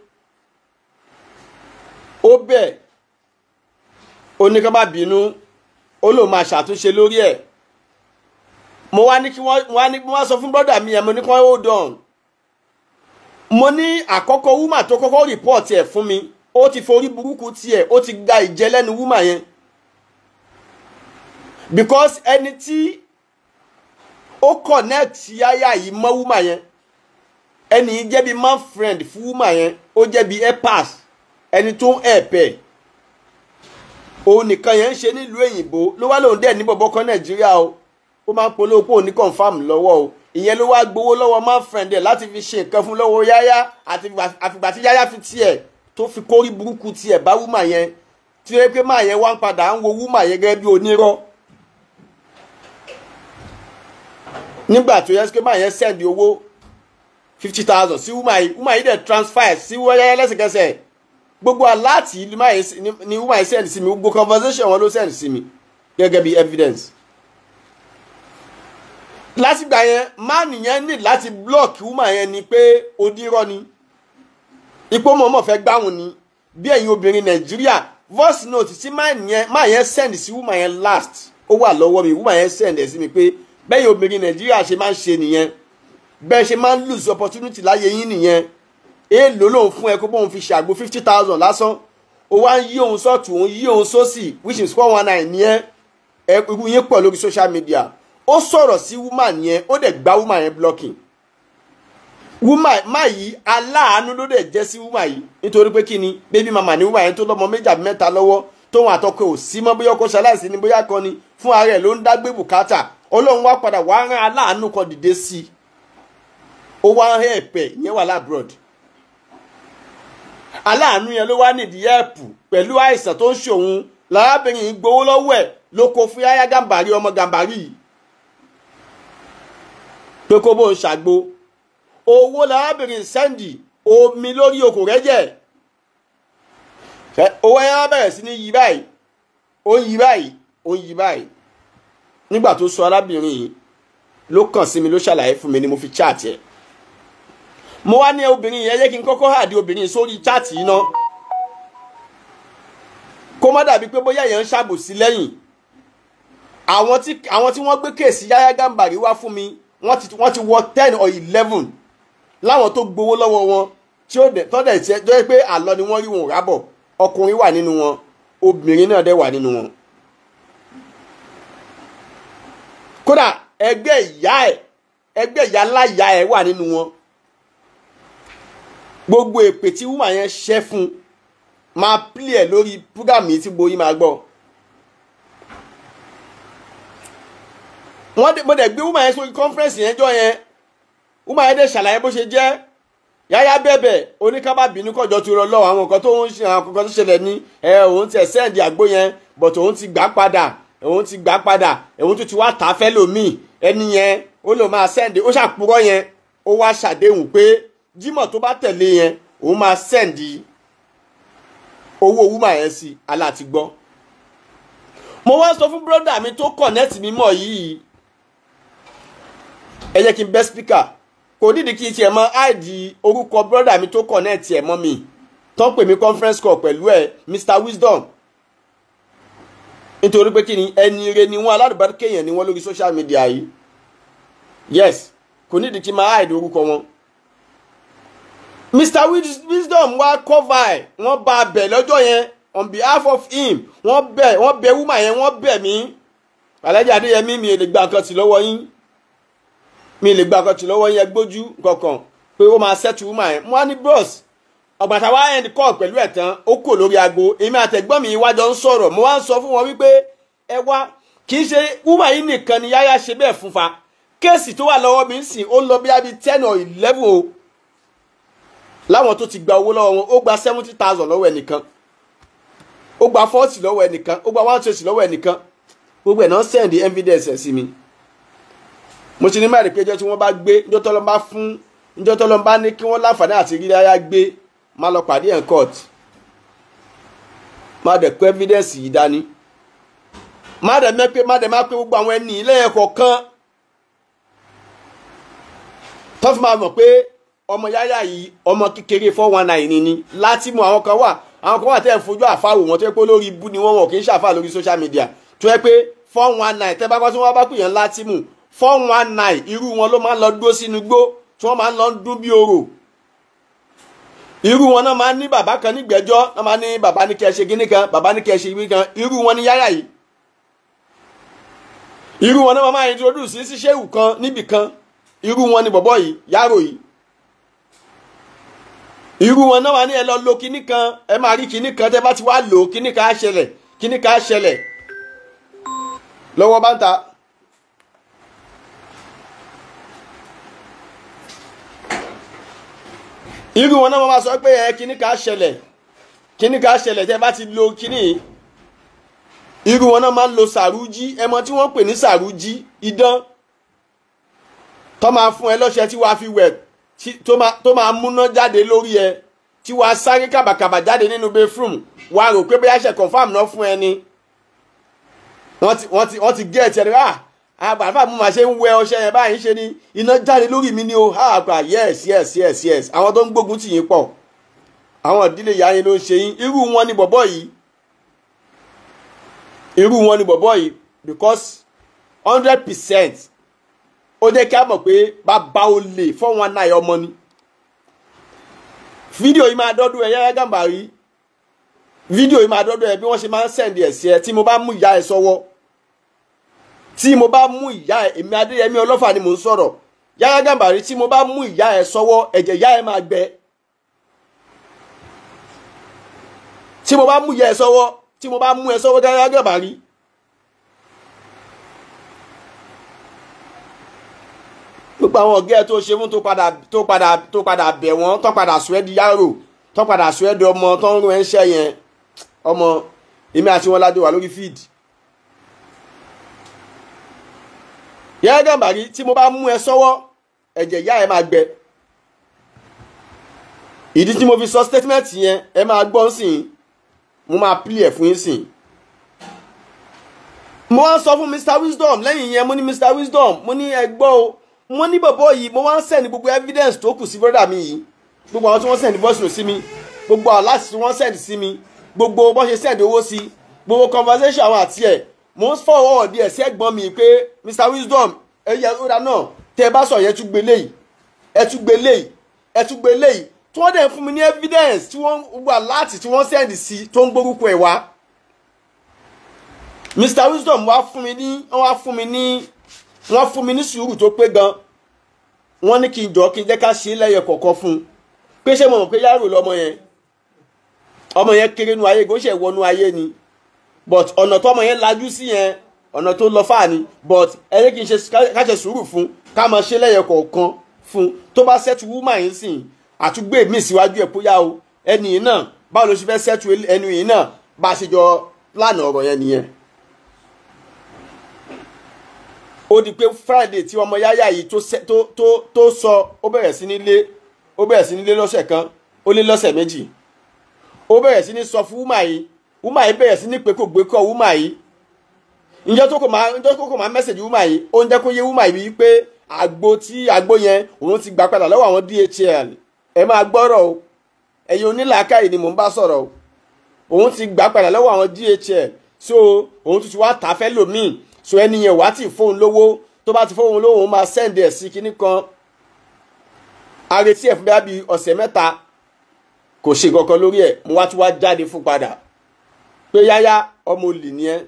Ó bẹ̀, ó ní ká má bínú, ó lóun máa ṣàtúnṣe lórí ẹ̀. Mo wá ní kí wọ́n wá ní, mo wá sọ fún brọ́dà mi yẹn, mo ní kí wọ́n hold on. Mo ní àkọ́kọ́ woman tó kọ́kọ́ report ẹ̀ fún mi, ó ti forí burúkú tiẹ̀, ó ti gba ìjẹ lẹ́nu woman yẹn. Because ẹni tí ó connect Yáyà yìí mọ́ woman yẹn, ẹni yìí jẹ́ bí man friend fún woman yẹn, ó jẹ́ bí helpers, ẹni tó ń help ẹ̀. Òun nìkan yẹn ń ṣe nílùú òyìnbó ló wá lóun dẹ̀ ní bọ̀bọ̀ kan Nàìjíríà o. Ó máa ń polówó pé òun ní confam lọ́wọ́ o. Ìyẹn ló wá gbowó lọ́wọ́ man friend ẹ̀ láti fi ṣe nǹkan fún lọ́wọ́ Yáyá, àti àfìgbà tí Yáyá fi tiẹ̀ tó fi kórí burúkú tiẹ̀ bá woman yẹn, tí ó yẹ pé máa yẹn wá ń padà ń wo woman yẹn gẹ́gẹ́ bí onírọ́. Nígbà tó yẹ pé máa yẹn send owó 50,000 sí woman yìí, woman yìí dẹ̀ transfer sí wẹ́rẹ́ lẹ́sẹ̀kẹsẹ̀. Gbogbo aláàtì ni woman yìí send sí mi, gbogbo conversation wọn ló send sí mi gẹ́gẹ́ bí evidence. Lásìgbà yẹn máa nìyẹn ní láti block woman yẹn ni pé onírọ́ ni, ipò mọ̀ọ́mọ̀ fẹ́ gbáhùn ni. Bí ẹ̀yin obìnrin Nàìjíríà, voice note tí máa yẹn send sí woman yẹn last ó wà lọ́wọ́ mi. Woman yẹn send ẹ̀ sí mi pé bẹ́ẹ̀ obìnrin Nàìjíríà ṣe máa ń ṣe nìyẹn, bẹ́ẹ̀ ṣe máa ń lose opportunity láyé yín nìyẹn. Èèlò lòun fún ẹ kó bóun fi ṣàgbo 50,000 lásán, ó wá ń yí òun sọ́tún, òun yí òun sósì, which is 419 nìyẹn. Irú yín pọ̀ lórí social media. Ó sọ̀rọ̀ sí woman yẹn, ó dẹ̀ gba woman yẹn blocking. Woman má yìí aláàánú ló dẹ̀ jẹ́ sí woman yìí, nítorí pé kí ni baby mama ni woman yẹn tó lọ́mọ méjì àbí mẹ́ta lọ́wọ́, tóun àtọkọ ò sí mọ́, bóyá ọkọ ṣaláìsí ni bóyá kan ni, fún ara ẹ̀ ló ń dágbé bùkátà. Ọlọ́run wá padà wá rán aláàánú kan dìde sí i, ó wá ń hẹ̀pẹ̀ ìyẹn wà lábroad. Aláàánú yẹn ló wá nídìí ẹ̀pù pẹ̀lú àìsàn tó ń ṣòun. Lárábìnrin yìí gbowó lọ́wọ́ ẹ̀ ló kó fún Yáyá Gàmbàrí, ọmọ Gàmbàrí yìí, pé kó bó ń ṣàgbo. Owó lárábìnrin sẹ́ndì omi lórí okò rẹ̀ jẹ́. Owó yẹn wá bẹ̀rẹ̀ sí ní yí báyìí, ó ń yí báyìí, ó ń yí báyìí. Nígbà tó sọ arábìnrin yìí ló kàn sí mi, ló ṣàlàyé fún mi ni mo fi chat ẹ̀. Mo wá ní obìnrin yẹn yẹ kí n kọ́kọ́ hàdí obìnrin sórí chat yìí ná, kó má dàbí pé bóyá yẹn ń ṣàbòsí lẹ́yìn. Àwọn tí wọ́n gbé kéèsì Yáyá Gàmbàrí wá fún mi, wọ́n ti wọ 10 or 11 láwọn tó gbowó lọ́wọ́ wọn, tí ó dẹ̀ tọ́dẹ̀ tí ó jẹ́ pé àlọ́ ni wọ́n rí wọn rábọ̀. Ọkùnrin wà nínú wọn, obìnrin náà dẹ̀ wà nínú wọn. Kódà ẹgbẹ́ ìyá ẹ̀, ẹgbẹ́ ìyá láyà ẹ̀ wà nínú wọn. Gbogbo èpè tí woman yẹn ṣẹ́ fún máa play ẹ̀ lórí program yìí tí gboyún máa gbọ́. Mo dẹ̀ gbé woman yẹn sórí conference yẹn jọ yẹn. Woman yẹn dẹ̀ ṣàlàyé bó ṣe jẹ́. Yáyá bẹ̀bẹ̀ oníkábà bínú kọjọ tó rọ lọ́wọ́, àwọn nǹkan tó ń ṣe, àwọn nǹkan tó ṣẹlẹ̀ ní ẹ, òun ti ẹ̀ sẹ́ǹdì àgbo yẹn, but òun ti gbà padà, òun ti gbà padà, òun tún ti wá tà fẹ́ lòmíì. Ẹni yẹn ó lò máa sẹ́ǹdì, ó ṣàpurọ́ yẹn, ó wá ṣàdéhùn pé Jímọ̀ tó bá tẹ̀lé yẹn òun máa sẹ́ǹdì owó woman yẹn sí. Aláti gbọ́. Mo wá sọ fún brọ́dà mi tó connect mi mọ̀ yìí, ẹ jẹ́ kí n bẹ́ speaker, kò nídìí kí n tiẹ̀ mọ ID orúkọ brọ́dà mi tó connect ẹ̀ mọ́ mi, tó ń pè mí conference call pẹ̀lú ẹ̀, Mr Wisdom. Nítorí pé kí ni ẹni ire ni wọ́n, aládùbáríkè yẹn ni wọ́n lórí social media yìí. Yes, kò nídìí kí n máa ID orúkọ wọn. Mr Wisdom wá cover ẹ̀, wọ́n bá a bẹ̀ lọ́jọ́ yẹn on behalf of him, wọ́n bẹ̀ woman yẹn, wọ́n bẹ̀ mí. Alhaji Adéyẹmí, mi lè gba nǹkan tì lọ́wọ́ yín, mi lè gba nǹkan tì lọ́wọ́ yín, ẹ gbójú kankan pé ó máa settle woman yẹn. Mo wá ní bros, ọ̀gbàtà wá end call pẹ̀lú ẹ̀ tán, ó kò lórí aago, èmi àtẹ̀gbọ́n mi wájọ ń sọ̀rọ̀. Mo wá ń sọ fún wọn wípé ẹ wá, kì í ṣe woman yìí nìkan ni Yáyá ṣe bẹ́ẹ̀ fún fa. Kéèsì tó wà lọ́wọ́ mi ń sìn, ó ń lọ bí i 10 or 11 o, láwọn tó ti gba owó lọ́wọ́ wọn. Ó gba 70,000 lọ́wọ́ ẹnìkan, ó gba 40 lọ́wọ́ ẹnìkan, ó gba 120 lọ́wọ́ ẹnìkan. Gbogbo ẹ̀ náà send evidence ẹ̀ sí mi. Mo ti ní má rí pé ìjọ tí wọ́n bá gbé, ìjọ tọ́lọ́ bá fún, ìjọ tọ́lọ́ bá ní kí wọ́n láǹfààní àti rí Yáyá gbé, má lọ pàdé ẹ̀ court, má dẹ̀ kó evidence yìí dání, má dẹ̀ mẹ́ pé má dẹ̀ má pé gbogbo àwọn ẹni ilé ẹ̀kọ́ kan tó fi máa mọ̀ pé ọmọ Yáyá yìí ọmọ kékeré 419 ni. Láti mú àwọn kan wà, àwọn kan wà tẹ́ ẹ̀ fojú àfáwò wọn tó yẹ pé lórí ibú ni wọ́n, wọ̀ kì í ṣàfà lórí social media, tó yẹ pé 419 tẹ́ bá kọ́ tí wọ́n bá pè yàn láti mú 419, irú wọn ló máa ń lọ dúró sínú igbó tí wọ́n máa ń lọ dún bí orò. Irú wọn náà máa ń ní bàbá kan nígbẹ́jọ́, náà máa ní bàbá ní kẹ́ ẹ ṣe kíní kan, bàbá ní kẹ́ ẹ ṣe kíní kan. Irú wọn ní Yáyá yìí. Irú wọn náà máa introduce sí ṣéwù kan níbì kan. Irú wọn ni bọ̀bọ̀ yìí, Yárò yìí. Irú wọn náà wà ní ẹ lọ lo kíní kan, ẹ máa rí kíní kan, tẹ́ bá ti wá lò kíní kan á ṣẹlẹ̀, kíní kan á ṣẹlẹ̀. Lọ́wọ́ bá ń ta. Irú wọn náà máa sọ pé ẹ kíní kan á ṣẹlẹ̀. Kíní ká ṣẹlẹ̀ tẹ́ bá ti lo kíní. Irú wọn náà máa ń lo sàrújí. Ẹmọ tí wọ́n pè ní sàrújí, idán tó máa fún ẹ lọ́ṣẹ tí wàá fi wẹ̀, tó máa múná jáde lórí ẹ, tí wàá sáré kàbàkàbà jáde nínú bathroom, wàá rò pé bóyá ṣe confam náà fún ẹ ni. Wọ́n ti gé ẹ̀tì ẹ̀ rà. Àgbàfà mo máa ṣe ń wẹ ọṣẹ yẹn báyìí ṣe ni iná jáde lórí mi ni o. Àgbà yes yes yes yes. Àwọn tó ń gbógun tì yín pọ̀, àwọn ìdílé ìyá yín ló ń ṣe yín. Irú wọn ni bọ̀bọ̀ yìí, irú wọn ni bọ̀bọ̀ yìí, because 100% ó jẹ́ kí a mọ̀ pé bàbá olè 419 ọmọ ni. Fídíò yìí máa dọ́dún ẹ Yahya Gambari. Fídíò yìí máa dọ́dún ẹ bí wọ́n ṣe máa ń sẹ̀ndì ẹ̀ sí ẹ. Tí mo bá mú ìyá ẹ sọ́wọ́, tí mo bá mú ìyá ẹ, èmi Adéyẹmí Ọlọ́fà ni mò ń sọ̀rọ̀, Yahya Gambari, tí mo bá mú ìyá ẹ sọ́wọ́, ẹ̀jẹ̀ ìyá ẹ máa gbẹ. Tí mo bá mú ìyá ẹ sọ́wọ́, tí mo bá mú ẹ sọ́wọ́ Yahya Gambari, gbogbo àwọn ọ̀gá ẹ tó ṣe fún tó padà bẹ̀ wọ́n, tó padà sọ ẹ́ di yàrò, tó padà sọ ẹ́ di ọmọ tó ń rún ẹ ń ṣẹ́ yẹn, ọmọ èmi àti wọn ládé wà lórí feed. Yahya Gambari, tí mo bá mú ẹ sọ́wọ́, ẹ̀jẹ̀ ìyá ẹ máa gbẹ. Ìdí tí mo fi sọ statement yẹn, ẹ máa gbọ́ sìn, mo máa play ẹ̀ fún yín sìn. Mo wá sọ fún Mr Wisdom lẹ́yìn yẹn, mo ní Mr Wisdom, mo ní ẹ gbọ́ o, mo ní bọ̀bọ̀ yìí, mo wá ń send gbogbo evidence tó kù sí brother mi yìí, gbogbo àwọn tí wọ́n send voice note sí mi, gbogbo àwọn tí wọ́n send sí mi, gbogbo bó ṣe send owó sí, gbogbo conversation àwọn àti ẹ̀, mo ń forward ẹ̀ sí ẹ̀gbọ́n mi pé Mr Wisdom, ẹ̀yẹ ọ̀dà náà tẹ́ ẹ bá sọ yẹn, tún gbé léyìí, ẹ tún gbé léyìí, ẹ tún gbé léyìí, tí wọ́n dẹ̀ fún mi ní evidence tí wọ́n wà láti tí wọ́n send sí tó ń gbórúkọ ẹ̀ wá. Mr Wisdom wá fún mi ní, wọ́n fún mi ní, wọ́n fún mi ní sùúrù tó pé gan. Wọ́n ní kí n jọ kí n jẹ́ ká ṣe lẹ́yẹ kọ̀ọ̀kan fún un. Pé ṣé mo mọ̀ pé yàrá lọmọ yẹn, ọmọ yẹn kéré nu ayé, kò ṣe wọnú ayé ni, but ọ̀nà tó ọmọ yẹn lajú sí yẹn, ọ̀nà tó lọ fáà ni, but ẹ jẹ́ kí n ṣe ká ṣe sùúrù fún, ká máa ṣe lẹ́yẹ kọ̀ọ̀kan fún. Tó bá ṣẹ́tù woman yìí sìn, àtúgbò mi síwájú ẹ̀ bóyá o, ẹni yìí náà báwo ló ṣe fẹ́ ṣẹ́tù ẹni yìí náà, bá a ṣe jọ plan ọ̀rọ̀ yẹn nìyẹn. Ó di pé Friday tí ọmọ Yahya yìí tó sọ, ó bẹ̀rẹ̀ sí ní lé, ó bẹ̀rẹ̀ sí ní lé lọ́sẹ̀ kan, ó lé lọ́sẹ̀ méjì, ó bẹ̀rẹ̀ sí ní sọ fún woman yìí, woman yìí bẹ̀rẹ̀ sí ní pé kò gbé kọ́ woman yìí. Ǹjẹ́ tó kò máa mẹ́sẹ̀jì woman yìí, ó ń jẹ́ kó yé woman yìí wípé àgbo tí àgbo yẹn òun ti gbà padà lọ́wọ́ àwọn DHL. Ẹ máa gbọ́rọ̀ o, ẹ̀yin onílàákàyè ni mò ń bá sọ̀rọ̀ o. Òun ti gbà padà lọ́wọ́ àwọn DHL, so òun tuntun wá tà fẹ́ lòmíì, so ẹni yẹn wá ti fóun lówó, tó bá ti fóun lówó òun máa send ẹ̀ sí kinní kan. Arètí ẹ̀ fún bí ọ̀sẹ̀ mẹ́ta, kò ṣe kankan lórí ẹ̀. Mo wá tún wá jáde fún padà pé Yahya ọmọ olè ni ẹ́.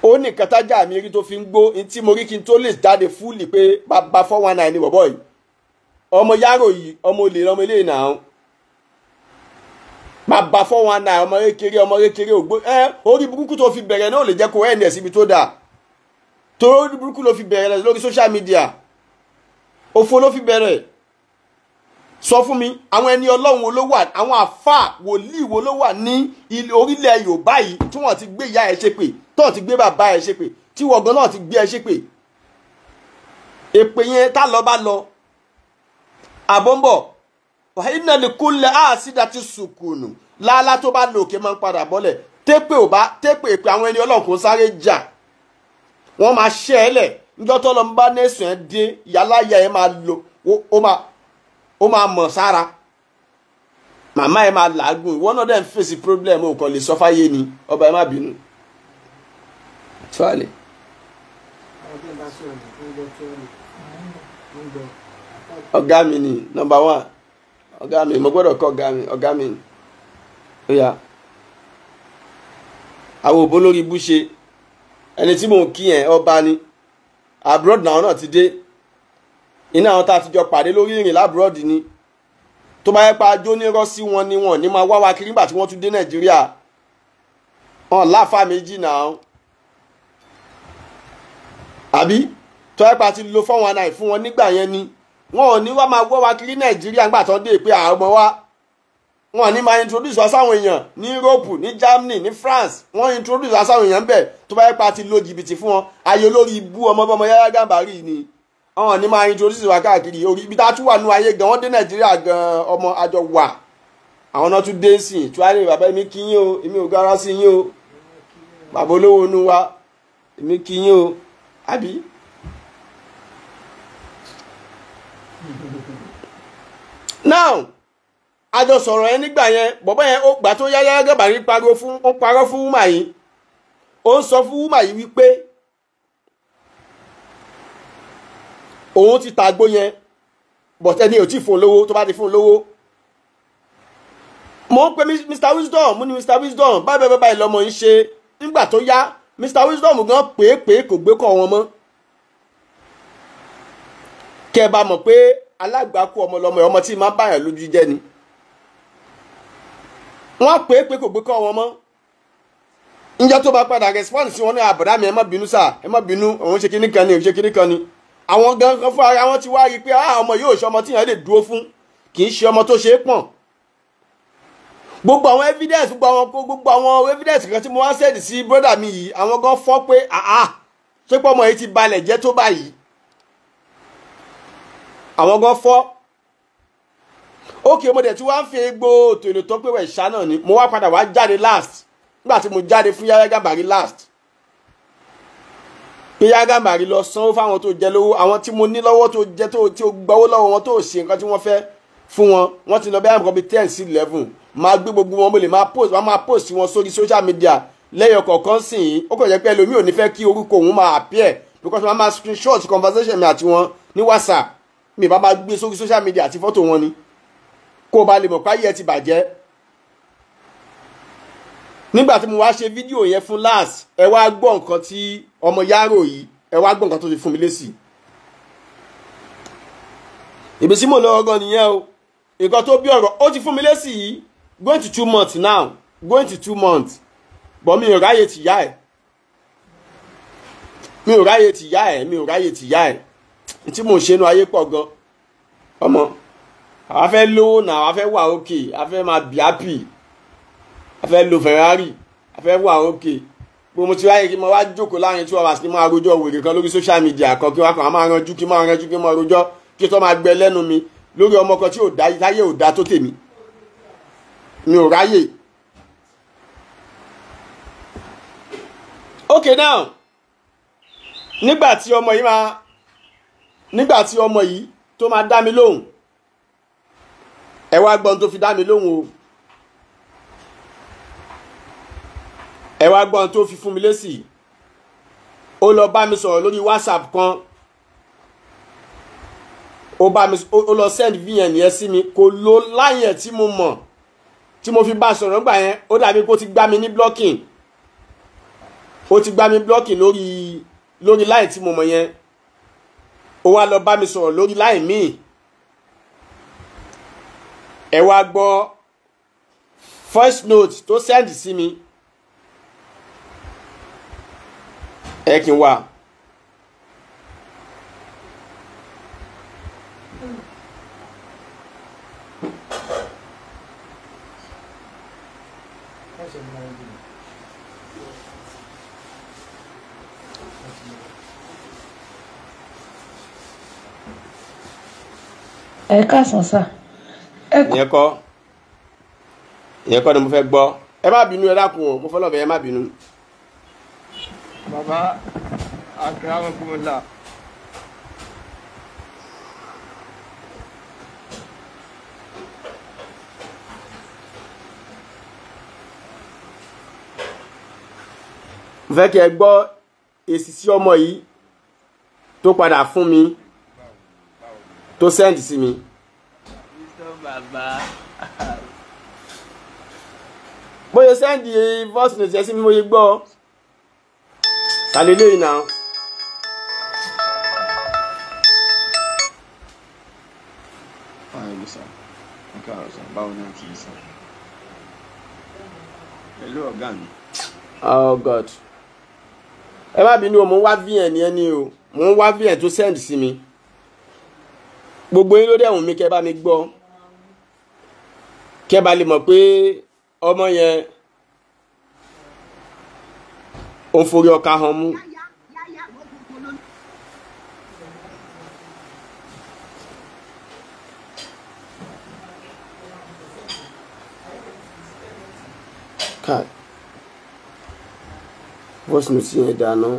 Ó ní kàtájà mi rí tó fi ń gbó ní tí mo rí kí n tó lè jáde fúlì pé bàbá 419 ni bọ̀bọ̀ yìí, ọmọ yàrá yìí, ọmọ olè lọmọ ilé náà, bàbá 419, ọmọ kékeré, ọmọ kékeré ògbó ẹ. Orí burúkú tó fi bẹ̀rẹ̀ náà lè jẹ́ kó ẹ̀ síbi tó dáa, torí orí burúkú ló fi bẹ̀rẹ̀ lórí social media, òfo ló fi bẹ̀rẹ̀. Sọ fún mi, àwọn ẹni Ọlọ́run wo ló wà, àwọn àfáà wòlíì wo ló wà ní orílẹ̀ Yorùbá yìí tí wọ́n ti gbé ìyá ẹ̀ ṣépè, tí wọ́n ti gbé bàbá ẹ̀ ṣépè, tí wọ́n gan náà ti gbé ẹ̀ ṣépè? Èpè yẹn tá lọ bá lọ àbọ̀nbọ̀ iná lè kúnlẹ̀ àásídà ti sùkùnù lálá tó bá lò òkè máa ń padà bọ́lẹ̀. Tépè ò bá tépè èpè àwọn ẹni Ọlọ́run kò sáré jà, wọ́n máa ṣẹ́ ẹ lẹ̀. Níjọ́ tó lọ ń bá nẹ́sùn ẹ̀ dé, ìyáláyà ẹ̀ máa lò ó máa mọ̀ sára, màmá ẹ̀ máa làágùn. Ìwọ náà dẹ̀ ń fèsì problem, ò kàn lè sọ fáyé ni. Ọba ẹ̀ má bínú. Tíwálé. Ọ̀gá mi ni number one, ọ̀gá mi, mo gbọ́dọ̀ kọ́ ọ̀gá mi, ọ̀gá mi ó yá. Àwọn òbó lórí ibú ṣe ẹni tí mò ń kí yẹn, ọba ni. Abroad náà náà ti dé, iná àwọn tá a ti jọ pàdé lórí ìrìn lábúrọ̀dì ni. Tó bá yẹ pa ajó nírọ́ sí wọn ni wọn ní máa wá wa kiri nígbà tí wọ́n tún dé Nàìjíríà. Wọn láfa méjì náà, àbí tó yẹ pa ti lo 419 fún wọn nígbà yẹn ni, wọn ò ní wá máa wá wa kiri Nàìjíríà nígbà tó ń dé pé àwọn ọmọ wa Wọn ní máa introduce wa sáwọn èèyàn ní Europe, ní Germany, ní France. Wọ́n introduce wa sáwọn èèyàn bẹ́ẹ̀ tó bá yẹ pa ti lo jìbìtì fún wọn. Ayé olórí ibú ọmọ bọ́mọ Yahya Gambari ni wọn ní máa introduce wa káàkiri orí ibi tá a tún wà nú ayé gan. Wọ́n dé Nàìjíríà gan, ọmọ àjọ wà, àwọn náà tún dé sí i. Tí wàá lè bàbá èmi kí yín o, èmi ò gara sí yín o, bàbá olówó inú wa, èmi kí yín o, àbí. Now àjọ sọ̀rọ̀ yẹn nígbà yẹn, bọ̀bọ́ yẹn ó gbà tó Yahya Gambari pariwo fún, ó parọ́ fún wúmà yìí. Ó ń sọ fún wúmà yìí wípé òun ti tàgbó yẹn, but ẹni ò tí fún un lówó. Tó bá ti fún un lówó, mo ń pe Mr Wisdom, mo ní Mr Wisdom báyìí báyìí báyìí lọmọ yìí ṣe. Nígbà tó yá, Mr Wisdom gan pèépèé kò gbé kọ́ wọn mọ́. Kẹ́ ẹ bá mọ̀ pé alágbàákú ọmọ lọmọ ọmọ tí máa báyàn lójú jẹ́ ni. Wọ́n pèépèé kò gbé kọ́ wọn mọ́. Níjọ́ tó bá padà response sí wọn ní àbọ̀dá mi, ẹ má bínú sà, ẹ má bínú, òun ṣe kíní kan ni, òun ṣe kíní kan ni. Àwọn gangan fún ara wọn ti wá rí i pé ọmọ yóò ṣe ọmọ tí yẹn lè dúró fún, kì í ṣe ọmọ tó ṣe é pọ̀n. Gbogbo àwọn evidence, gbogbo àwọn evidence kan tí mo wá send sí brother mi yìí, àwọn gan fọ́ pé àá ṣé pé ọmọ yìí ti balẹ̀ jẹ́ tó báyìí. Àwọn gan fọ́. Ókè, mo dẹ̀ tí wá ń fi egbò tòlè tó pé wẹ̀ ṣá náà ni. Mo wá padà wá jáde last. Nígbà tí mo jáde fún Yahya Gambari last, pé Yahya Gambari lọ sanwó fáwọn tó jẹ lówó, àwọn tí mo ní lọ́wọ́ tó jẹ tó tí ó gbowó lọ́wọ́ wọn tó ṣe nǹkan tí wọ́n fẹ́ fún wọn, wọ́n ti lọ bí àmọ́ bíi 10 sí 11. Máa gbé gbogbo wọn, mo lè máa post, wọ́n máa post wọn sórí social media lẹ́yọ̀ kọ̀ọ̀kan sìn yín. Ó kàn jẹ́ pé ẹlòmíì ò ní fẹ́ kí orúkọ òun máa appear because wọ́n máa screenshot conversation mi àti wọn ní WhatsApp. Mi bá máa gbé sórí social media àti fọ́tò wọn ni, kó o bá lè mọ̀ pé ayé ẹ ti bàjẹ́. Nígbà tí mo wá ṣe fídíò yẹn fún last, ẹ wá gbọ́ nǹkan tí ọmọ Yaro yìí, ẹ wá gbọ́ nǹkan tó ti fún mi lésì. Ibi tí mo lọ gan nìyẹn o. Nǹkan tó bí ọ̀rọ̀ ó ti fún mi lésì yìí, going to 2 months now, going to 2 months, but mi ò ráyè tìyá ẹ̀, mi ò ráyè tìyá ẹ̀, mi ò ráyè tìyá ẹ̀. Tí mò ń ṣe inú ayé pọ̀ gan. Ọmọ àwa fẹ́ lówó náà, àwa fẹ́ wà òkè, a fẹ́ máa be happy, a fẹ́ lo Ferrari, a fẹ́ wà òkè. Gbogbo mo ti ráyè kí mo wá jókòó láàrin 2 hours kí n máa rojọ́ wèrè kan lórí social media kan, kí wọ́n kàn máa ranjú, kí máa ranjú, kí máa rojọ́, kí tó máa gbẹ lẹ́nu mi lórí ọmọ kan tí ò dá táyé ò dá tó tèmi. Mi ò ráyè. Okay, now nígbà tí ọmọ yìí máa, nígbà tí ọmọ yìí tó máa dá mi lóhùn, ẹ wá gbọ́n tó fi dá mi lóhùn o. Ẹ wá gbọ́n tó fi fún mi lésì. Ó lọ bá mi sọ̀rọ̀ lórí WhatsApp kan, ó bá mi, ó lọ send VN yẹn sí mi. Kò lo láyẹn tí mo mọ̀ tí mo fi bá sọ̀rọ̀ nígbà yẹn. Ó dàbí kó ti gbá mi ní blocking, ó ti gbá mi blocking lórí line tí mo mọ̀ yẹn. Ó wá lọ bá mi sọ̀rọ̀ lórí line míì. Ẹ wá gbọ́ voice note tó send sí mi. Ẹ kí n wá. Ẹ káàsán sà. Ẹ kú. Ìyẹn kọ́ ni mo fẹ́ gbọ́. Ẹ má bínú, ẹ dákun o, mo fọlọ́ bẹ̀, ẹ má bínú. Bàbá, akramakumullah. Mo fẹ́ kí ẹ gbọ́ èsì sí ọmọ yìí tó padà fún mi, tó send sí mi. Bàbá. Bóyá send voice note yẹn sí mi, mo yẹ gbọ́ tàlẹ́ lẹ́yìn náà. Fine, sir. Ẹ káàárọ̀ sir. Báwo ni àti sir? Pẹ̀lú ọ̀gá mi. Oh God, ẹ má bínú o, mo ń wá VN yẹn ni o, mo ń wá VN tó send sí mi. Gbogbo yín ló dẹ̀ wùn mí kẹ́ bá mi gbọ́. Kẹ́ bá lè mọ̀ pé ọmọ yẹn ó ń forí ọkà hàn mú. Kai, voice note yẹn dáná.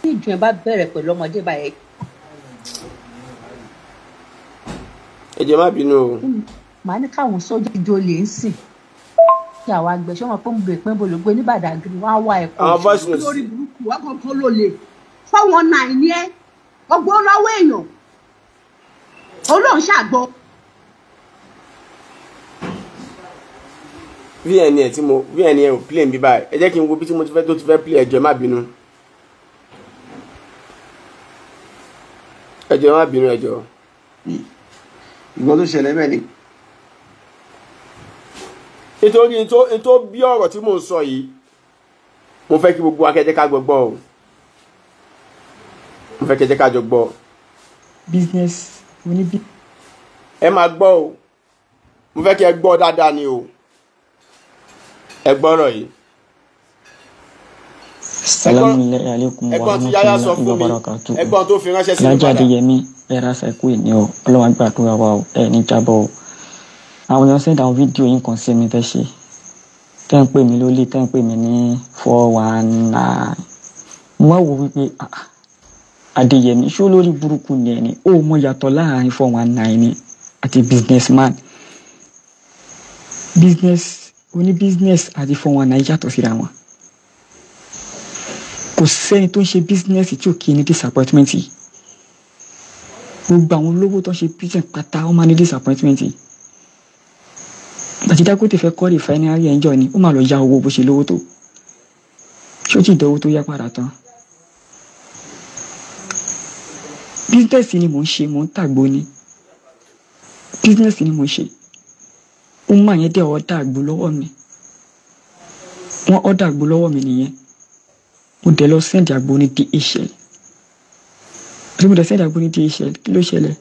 Tí ìjọ ẹ bá bẹ̀rẹ̀ pẹ̀lú ọmọdé báyẹn. Ẹ jẹ́ má bínú o. Màá ní káwọn sójà ìjọ lè ń sìn. Kí àwọn àgbẹ̀ ṣé wọn pé ń bèrè pé ń bolo gbé ní Badagry wọn á wá ẹ̀kọ́. Àwọn voice note. Lórí burúkú wọn kàn ló lè 419 ní ẹ ọgbọ́n lọ́wọ́ èèyàn olóhùn ṣàgbọ́. VN ẹ tí mo VN ẹ ò play bí báyìí, ẹ jẹ́ kí n wo bí tí mo ti fẹ́ tó ti fẹ́ play. Ẹ jọ̀ọ́ ẹ má bínú, ẹ jọ̀ọ́ ẹ má bínú, ẹ jọ̀ọ́. Ìgbọ́n tó ṣẹlẹ̀ bẹ́ẹ̀ ni. Nítorí tó bí ọ̀rọ̀ tí mò ń sọ yìí, mo fẹ́ kí gbogbo akẹ́jẹ́ ká gbọ́ o, mo fẹ́ kẹ́jẹ́ ká jọ gbọ́. Business oníbí. Ẹ máa gbọ́ o, mo fẹ́ kí ẹ gbọ́ dáadáa ni o, ẹ gbọ́rọ̀ yìí. Salamu alaykum wa Ẹ̀gbọ́n tí Yáyá sọ rahmatulahi fún wa mi, barakatuh. ẹ̀gbọ́n tó fi ránṣẹ́ sí mi Alhaji padà. Adéyẹmí, ẹ ra ṣàìkú ìní o, Ọlọ́run á gbàdúrà wa o, ẹ ní jábọ̀ o. Àwọn èèyàn send àwọn fídíò yín kan sí mi tẹ́ ṣe. Tẹ́ ń pè mí lólè, tẹ́ ń pè mí ní 419. Mo wá wò wípé Adéyẹmí ṣó lórí burúkú ni ẹni, ó mọ yàtọ̀ láàrin 419 ni àti businessman. Business oní business àti 419 yàtọ̀ síra wọn. Kò sẹ́ni tó ń ṣe business tí ò kí ní disappointment yìí. Gbogbo àwọn olówó tó ń ṣe business pátá wọ́n máa ní disappointment yìí. Àti Dangote fẹ́ kọ́ refinery ẹ̀ńjọ́ ni ó máa lọ ya owó bó ṣe lówó tó. Ṣé ó ti dánwó tó yá padà tán? Business ni mò ń ṣe, mò ń tàgbo ni. Business ni mò ń ṣe. Ó máa yẹn dẹ̀ ọ̀dà àgbo lọ́wọ́ mi. Wọ́n ọ̀dà àgbo lọ́wọ́ mi nìyẹn. Mo dẹ̀ lọ send àgbo ní DHL. Tí mo dẹ̀ send àgbo ní DHL, kí ló ṣẹlẹ̀?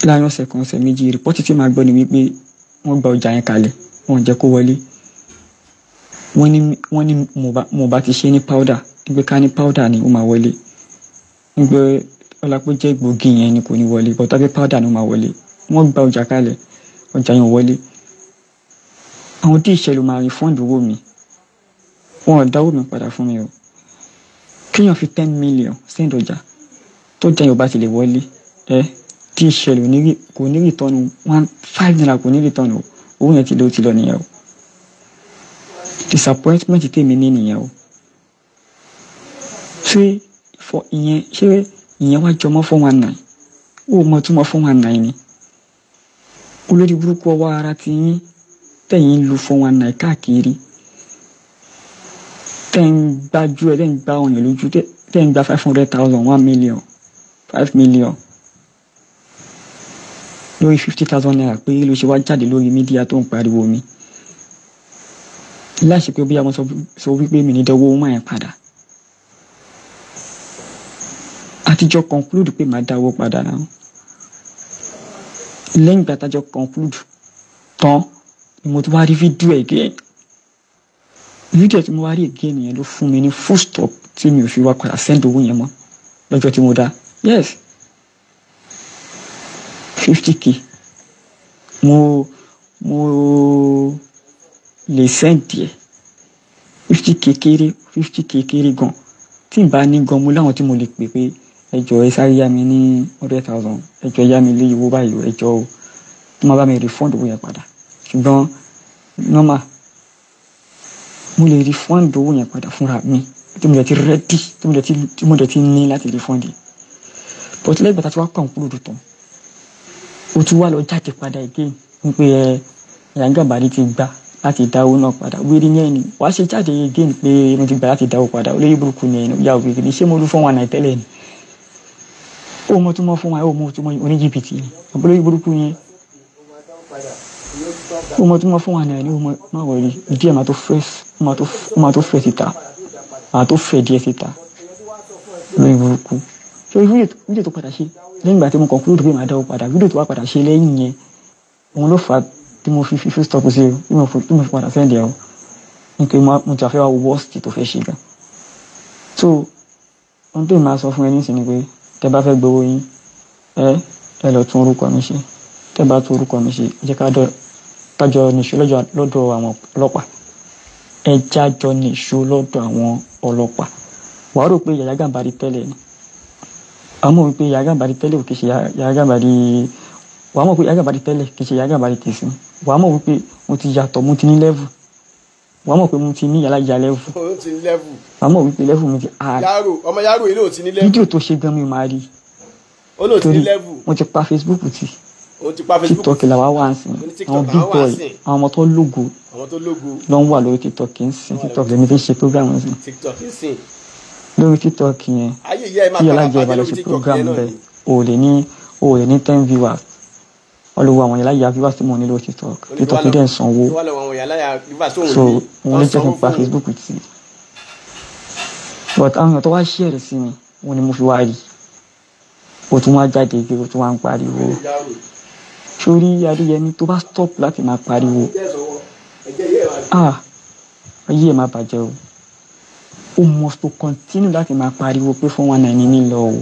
Láàárín ọ̀sẹ̀ kan, ọ̀sẹ̀ méjì, rìpọ́tì tí màá gbọ́ ni wípé wọ́n gba ọjà yẹn kalẹ̀, wọ́n ò jẹ́ kó wọlé. Wọ́n ní mo bá ti ṣe ní powder, wípé ká ní powder ni ó máa wọlé. Wípé Ọlápẹ́ jẹ́ gbòógì yẹn ni kò ní wọlé, but tàbí powder ni ó máa wọlé. Wọ́n gba ọjà kalẹ̀, ọjà yẹn ò wọlé. Àwọn DHL ló máa refund owó mi. Wọn ò dáwó mi padà fún mi o. Kéèyàn fi 10 million send ọjà tó jẹ́ yóò bá ti lè wọlé. Ẹ DHL kò ní return 15 naira, kò ní return o. Owó yẹn ti lọ, ti lọ nìyẹn o. Disappointment tèmi ní nìyẹn o. Ṣé fọ ìyẹn, ṣé ìyẹn wá jọmọ́ 419? Ó mọ túmọ̀ 419 ni. Olórí burúkú ọwọ́ ara ti yín tẹ̀yìn ń lu 419 káàkiri. Tẹ́ ń gbájú ẹ, tẹ́ ń gbá ọ̀yàn lójú, tẹ́ ń gba 500,000, 1 million, 5 million lórí 50,000 naira pé ló ṣe wá jáde lórí mídíà tó ń pariwo mi. Láìsí pé bóyá mo sọ wípé mi ní dánwó owó yẹn padà. Àtijọ́ conclude pé màá dáwó padà náà. Lẹ́yìn ìgbà tájọ́ conclude tán ni mo ti wá rí fídíò again. Fídíò tí mo wá rí again yẹn ló fún mi ní full stop tí mi ò fi wá padà send owó yẹn mọ́ lọ́jọ́ tí mo dá. Yes, 50k mo lè send díẹ̀. 50k kéré, 50k kéré gan. Tí n bá ní gan, mo láwọn tí mo lè pè pé ẹ jọ̀ọ́ ẹ sáré yá mi ní 100,000, ẹ jọ̀ọ́ yá mi lé owó báyìí o, ẹ jọ̀ọ́ o, tí mo bá mi refund owó yẹn padà. Ṣùgbọ́n normal, mo lè refund owó yẹn padà fúnra mi tí mo dẹ̀ ti ready, tí mo dẹ̀ ti ní láti refund yìí. But lẹ́yìn ìgbà tá a ti wá conclude tán, o tún wá lọ jáde padà again wípé ẹ Yahya Gambari ti gbà láti dáwó náà padà. Wíri ní ẹni wàá ṣe jáde again pé mo ti gbà láti dáwó padà. Olóyè burúkú ni ẹni ìyá òbí ni. Ṣé mo lu 419 tẹ́lẹ̀ ni? Ó mọ tún mọ fún wa, ó mọ tún mọ oníjìbìtì ni. Olóyè burúkú yẹn ó mọ tún mọ fún wa náà ni ó mọ má wọlé díẹ̀ máa tó fresh. ó máa tó fẹ̀ síta, máa tó fẹ̀ díẹ̀ síta lórí burúkú. Ṣé fídíò tó padà ṣe lẹ́yìn ìgbà tí mo conclude pé màá dáwó padà, fídíò tó wá padà ṣe lẹ́yìn yẹn, òun ló fà á tí mo fi fífi stop sí o, tí mo fi padà send ẹ̀ o, nítorí mo ti àfẹ́ wá worst tó fẹ́ ṣe gan. So ohun tó máa sọ fún ẹ nísìnyí ni pé tẹ bá fẹ́ gbowó yín, ẹ lọ tún orúkọ mi ṣe. Tẹ bá tún orúkọ mi ṣe, jẹ́ ká kájọ nìṣó lọ́dọ̀ àwọn ọlọ́pàá. Ẹ jájọ nìṣó lọ́dọ̀ àwọn ọlọ́pàá. Wàá rò pé Yàyà Gàmbàrí tẹ́lẹ̀ ni, àmọ́ wípé Yàyà Gàmbàrí tẹ́lẹ̀ ò kì í ṣe Yàyà Gàmbàrí. Wàá mọ̀ pé Yàyà Gàmbàrí tẹ́lẹ̀ kì í ṣe Yàyà Gàmbàrí tìsín. Wàá mọ̀ wípé mo ti yàtọ̀, mo ti ní level. Wàá mọ̀ pé mo ti ní yàrá ìyá level. Ó ti ní level. Wàá mọ̀ wípé level mi ti high. Yàrá ọmọ yàrá yìí ló ti ní level. Fídíò tó ṣe gan mi máa rí. Ó ló ti ní level. Mo ti pa Facebook tì. Ó ti pa Facebook. TikTok làwa wà ń sìn. Àwọn big boy, àwọn ọmọ tó lógo. Àwọn tó lógo. Ló ń wà lórí TikTok ń sìn. TikTok lèmi fi ṣe program ń sìn. TikTok ń sìn. Lórí TikTok yẹn. Ayé ìyá ẹ máa tí padà alájẹ bàjẹ́ ìbàlẹ̀ lórí ṣe TikTok program yẹn náà bẹ́ẹ̀ ni. o lè ní 10 viewers. Olùwọ àwọn yàrá ìyá viewers tí mo ní lórí TikTok. TikTok dẹ̀ ń sanwó. Tó wà lọ́wọ́ àwọn yàrá ìyá viewers tó ń So ní. òun ló jẹ́ kí n pa Facebook tì. But àwọn èèyàn tó wá share rẹ̀ sí mi, òun ni mo fi wá rí. O tún wá jáde pé o tún wá ń pariwo. Sórí Adéyẹmí, tó bá stop láti máa pariwo, ah, ayé ẹ̀ máa bàjẹ́ o. O must to continue láti máa pariwo pé 419 ní mi lọ o.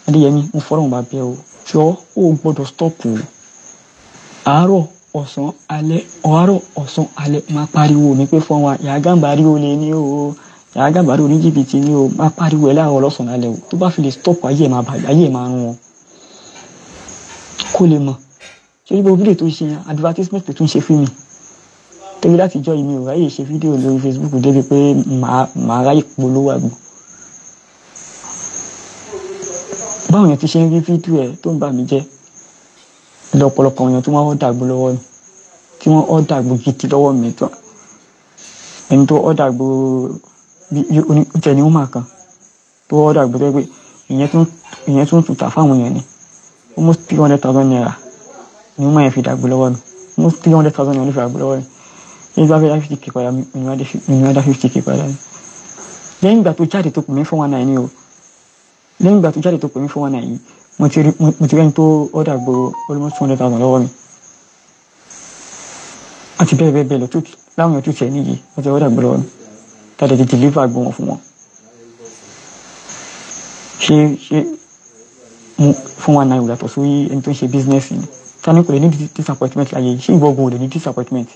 Adéyẹmí, mo fọ́rọ̀ wọn bá bẹ́ o. Jọ, o gbọ́dọ̀ stop o. Àárọ̀, ọ̀sán, alẹ́, àárọ̀, ọ̀sán, alẹ́, máa pariwo mi pé 419 Yàyà Gàmbàrí olè ní o. Yàyà Gàmbàrí oníjìbìtì ní o. Máa pariwo ẹ̀ láàárọ̀, lọ́sàn-án, alẹ́ o. Tó bá fi lè stop, ayé ẹ̀ máa bàjẹ́, ayé ẹ̀ máa rún wọn. Kó lè mọ̀. Ṣé gbogbo fídíò tó ṣe yẹn, advertisement tó tún ṣe fún mi. Torí láti jọ́ yìí mi ò ráyè ṣe fídíò lórí Facebook débi pé màá ráyè polówó àgbo. Báwọn èèyàn ti ṣe ń rí fídíò ẹ̀ tó ń bà mí jẹ́, lọ́pọ̀lọpọ̀ àwọn èèyàn tó wọ́n order àgbo lọ́wọ́ mi, tí wọ́n order àgbo gidi lọ́wọ́ mi tó. Ẹni tó order àgbo bí oní tẹ̀ ní woman kan tó order àgbo tó jẹ́ pé ìyẹn tún tún tà fáwọn èèyàn ni. Almost 300,000 naira ni woman yẹn fi dàgbò lọ́wọ́ mi. Almost 300,000 naira ló fi dàgbò lọ́wọ́ mi. Ní bá fẹ́ dá 50K padà, mi ní wá dá 50K padà ni. Lẹ́yìn ìgbà tó jáde tó pè mí 419 ni o. Lẹ́yìn ìgbà tó jáde tó pè mí 419 yìí, mo ti rẹ́ni tó order àgbo almost 200,000 lọ́wọ́ mi. Àti bẹ́ẹ̀ bẹ́ẹ̀ bẹ́ẹ̀ lọ, láwọn èèyàn tó tiẹ̀ níyì, wọ́n ti order àgbo lọ́wọ́ mi. Tàdé ti deliver àgbo wọn fún wọn. Ṣé mo 419 yàtọ̀ sórí ẹni tó ń ṣe business ni? Tani kò lè ní disappointment láyé yìí? Ṣé ìwọ gan ò lè ní disappointment?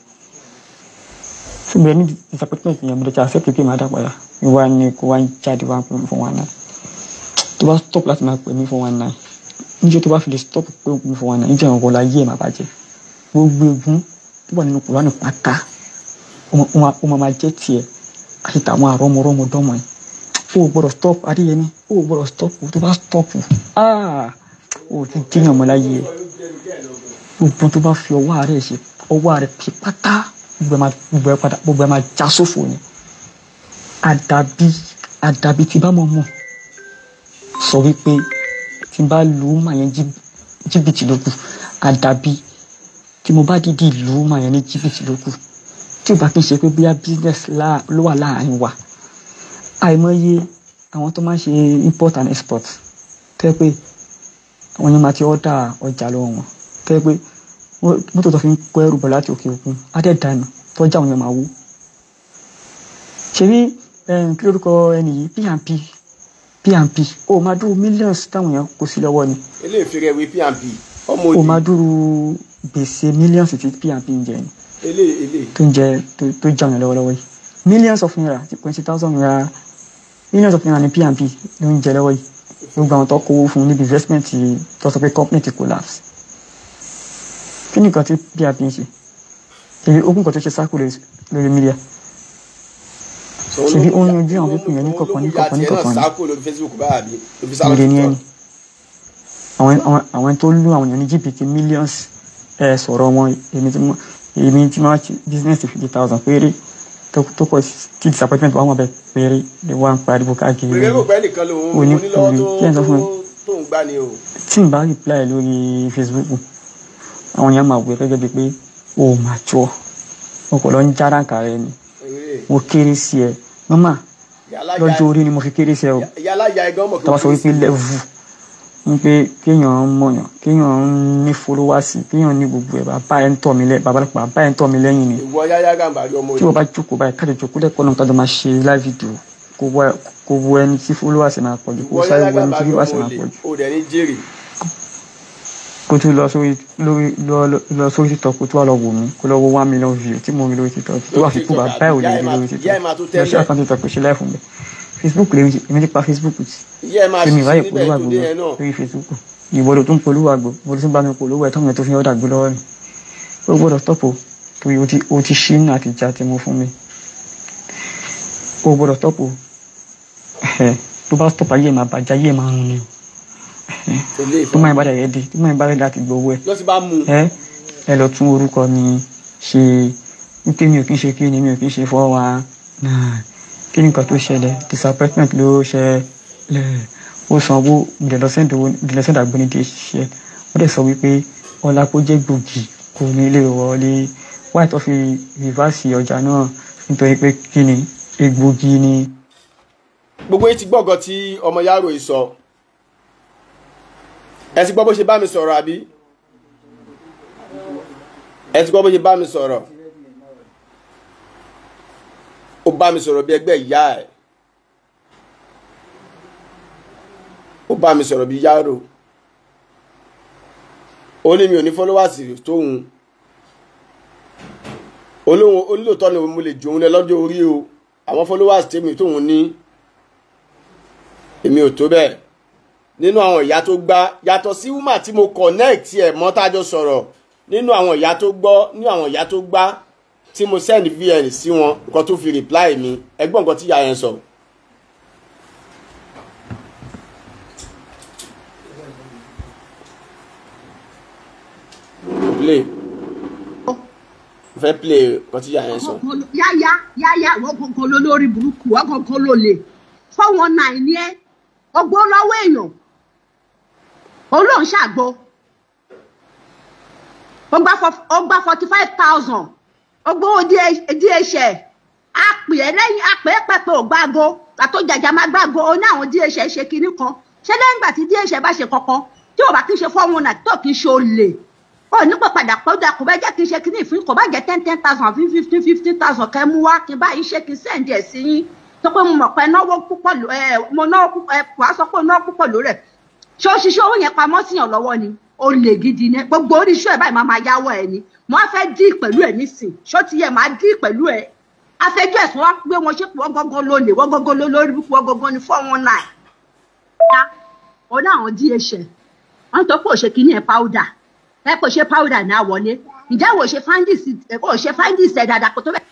Ṣé mo lè ní disappointment yẹn? Mo lè ti accept pé màá dá padà. Ìwà ni kò wá ń jáde wá ń pè mí 419. Tó bá stop láti máa pè mí 419, níjọ́ tó bá fi lè stop pé mí 419, níjọ́ ìrànwọ́ láyé ẹ̀ máa bàjẹ́. Gbogbo ègún tó wà nínú Kùránì pátá, ó máa jẹ́ tiẹ̀ àti tàwọn àrọ́mọrọ́mọdọ́mọ ẹ̀. O ò gbọ́dọ̀ stop, Adéyẹmí, o ò gbọ́dọ̀ stop. Tó bá stop, ah, o ò tún jẹ́yàn mọ́ láyé ẹ̀. Gbogbo tó bá fi ọwọ́ àárẹ̀ ṣe, ọwọ́ àárẹ̀ ṣe pátá, gbogbo ẹ̀ máa já sófo ni. Àdàbí tí bá mọ̀ mọ̀ sọ wípé tí n bá lu mà yẹn jìbìtì ló kù. Àdàbí tí mo bá dídì lu mà yẹn ní jìbìtì ló kù. Tí ò bá kí n ṣe pé bóyá business ló wà láàrin wa. Àìmọye àwọn tó máa ń ṣe import and export tó yẹ pé àwọn yẹn máa ti order ọjà lọ́wọ́ wọn, tó yẹ pé mọ́tò tó fi ń kó ẹrù bọ̀ láti òkè òkun á dẹ̀ dànù, tọ́jà àwọn yẹn máa wú. Ṣebí kí lórúkọ ẹni yìí, P&P, P&P, ó máa dúró millions táwọn èèyàn kó sí lọ́wọ́ ni. Eléyìí fi rẹ̀ wé P&P ọmọ Ó òde. máa dúró gbèsè millions tí P&P ń jẹ ni. Eléyìí. Tó ń jẹ tó jẹ àwọn lọ́wọ́lọ́wọ́ yìí. Millions of naira, 20,000 naira, millions of naira ni P&P ló ń jẹ lọ́wọ́ yìí. Gbogbo àwọn tó kówó fún níbi investment tó sọ pé company ti collapse. Kí ni nǹkan tí P&P ń ṣe? Ṣèbí ogún kan tó ṣe sáàkù lórí media. Ṣèbí ó ń yanjú àwọn pípín yẹn ní kọ̀ọ̀kan ní kọ̀ọ̀kan ní kọ̀ọ̀kan ni. Sáàkù lórí Facebook báyà bí ló fi sá lọ Wèrè ni TikTok. ẹni. Àwọn tó lù àwọn èèyàn ní jìbìtì millions ẹ sọ̀rọ̀ wọn, èmi tí mo ṣe business 50,000 péré tó kọ tí disappointment wà wọn bẹ péré ni wọ́n ń pariwo káàkiri. Pèrè rò pé nìkan lòun Oní onílọ́wọ́ kúri. Kí ẹ sọ fún mi? tó ń gbá ni o. Tí n bá reply lórí Facebook, àwọn èèyàn máa wò gẹ́gẹ́ bíi pé o mature. Mo kò lọ ń já ránkà rẹ ni. Mo kéré sí ẹ mọ́mà, lọ́jọ́ orí ni mo fi kéré sí ẹ o. Tọ́wọ́ sọ wípé lẹ́vù wípé kéèyàn mọ̀yàn, kéèyàn ní followers, kéèyàn ní gbogbo ẹ̀, bàbá ẹ̀ ń tọ̀ mí lẹ́ bàbá ẹ̀ ń tọ̀ mí lẹ́yìn ni. Tí wọ́n bá jókòó báyìí, kájọ jókòó lẹ́kọ̀ọ́ náà, kájọ máa ṣe live video, kó wọ ẹni tí followers máa pọ̀ jù, kó sáré wọ ẹni tí viewers máa pọ̀ jù. Kó tún lọ sórí lórí lọ sórí TikTok, kó tún wà lọ wò mí, kó lọ wo 1 million view tí mo rí lórí TikTok, tó wà fi kú bàbá ẹ̀ ò lè rí lórí TikTok. Lọ sí àkáǹtì TikTok, kò ṣe láì fún mi. Facebook lè èmi nípa Facebook tí èmi ìráyè polówó àgbo lórí Facebook. Ìwọ ló tún polówó àgbo, ìwọ ló tún bá mi polówó ẹ̀ tọ́mọ̀ tó fi ọ̀dà gbó lọ́wọ́ mi. Ó gbọ́dọ̀ stop o, torí o ti ṣí ní àtijọ́ tí mo fún mi. Ó gbọ́dọ̀ stop o. Tó bá stop, ayé máa bàjẹ́, ayé máa rún ni o. Tó máa ń bá dẹ̀ di, tó máa ń bá rẹ̀ láti gbowó ẹ̀. Ẹ lọ tún orúkọ mi ṣe, wípé mi ò kí ń ṣe kí ni, mi ò kí ń ṣe 419. Kí ni nǹkan tó ṣẹlẹ̀? Disappointment ló ṣẹlẹ̀. Ó sanwó ìdẹ̀lọ́sẹ̀dà àgbo ní DHL. Wọ́n dẹ̀ sọ wípé ọlá kó jẹ́ gbòógì kò ní lè wọlé. Wáyé tó fi rìvásì ọjà náà nítorí pé kí ni egbògi ni. Gbogbo yìí ti gbọ́gàn tí ọmọ Yaro yìí sọ. Ẹ ti gbọ́ bó ṣe bá mi sọ̀rọ̀ àbí? Ẹ ti gbọ́ bó ṣe bá mi sọ̀rọ̀. Ó bá mi sọ̀rọ̀ bí ẹgbẹ́ ìyá ẹ̀. Ó bá mi sọ̀rọ̀ bí Yaro. Ó ní mi ò ní followers tóun. Olóhùn olóòótọ́ ni mo lè jòun lẹ lọ́jọ́ orí o. Àwọn followers tèmi tóun ní èmi ò tó bẹ́ẹ̀. Nínú àwọn ìyá tó gbá, yàtọ̀ sí wúmà tí mo connect ẹ̀ mọ́ tájọ sọ̀rọ̀, nínú àwọn ìyá tó gbọ́, nínú àwọn ìyá tó gbá tí mo send VN sí wọn, nǹkan tó fi reply mi, ẹgbọ́n nǹkan tí ìyá yẹn sọ. Play. Mo fẹ́ play nǹkan tí ìyá yẹn sọ. Yáyá yáyá, wọ́n kankan ló lórí burúkú, wọ́n kankan ló lè 419 ni ẹ́, ọgbọ́n lọ́wọ́ èèyàn, olóhùn ṣàgbo, ó gba 45,000, ó gbowó DHL, a pè é lẹ́yìn, a pè é pẹ́pẹ́ ò gbágo, àtó jàjà máa gbágo, ó ní àwọn DHL ṣe kinní kan, ṣé lẹ́yìn ìgbà tí DHL bá ṣe kankan, tí ò bá kí ń ṣe 419 tó kì í ṣe olè, ó ní pọ̀ padà pọ̀ dà, kò bá jẹ́ kí n ṣe kinní ìfín, kò bá jẹ́ 10,000 àfi 15,000 kẹ́ mú wá, kí n bá yín ṣe kí n send ẹ̀ sí yín. Tó pé mo mọ̀ pé náwó púpọ̀ mo náwó púpọ̀, ẹ wàá sọ pé náwó púpọ̀ lórí ẹ̀. Ṣé ó ṣiṣẹ́ owó yẹn pamọ́ síyàn lọ́wọ́ ni? Ó lè gidi ni. Gbogbo oríṣi ẹ̀ báyìí máa máa yáwọ́ ẹ ni. Mo á fẹ́ dí pẹ̀lú ẹ̀ nísìn. Ṣó ti yẹ máa dí pẹ̀lú ẹ̀? Afẹjọ́ ẹ̀sùn wá gbé wọn ṣépò, wọ́n gángan lólè, wọ́n gángan lórí búkú, wọ́n gángan ní 419. Ó ní àwọn DHL. Wọ́n tó pò ṣe kíní ẹ̀ powder. Ẹ kò ṣe powder ní àwọlé. Ǹjẹ́ wò ṣe findings ẹ̀ dáadáa kó tó bẹ́ẹ̀.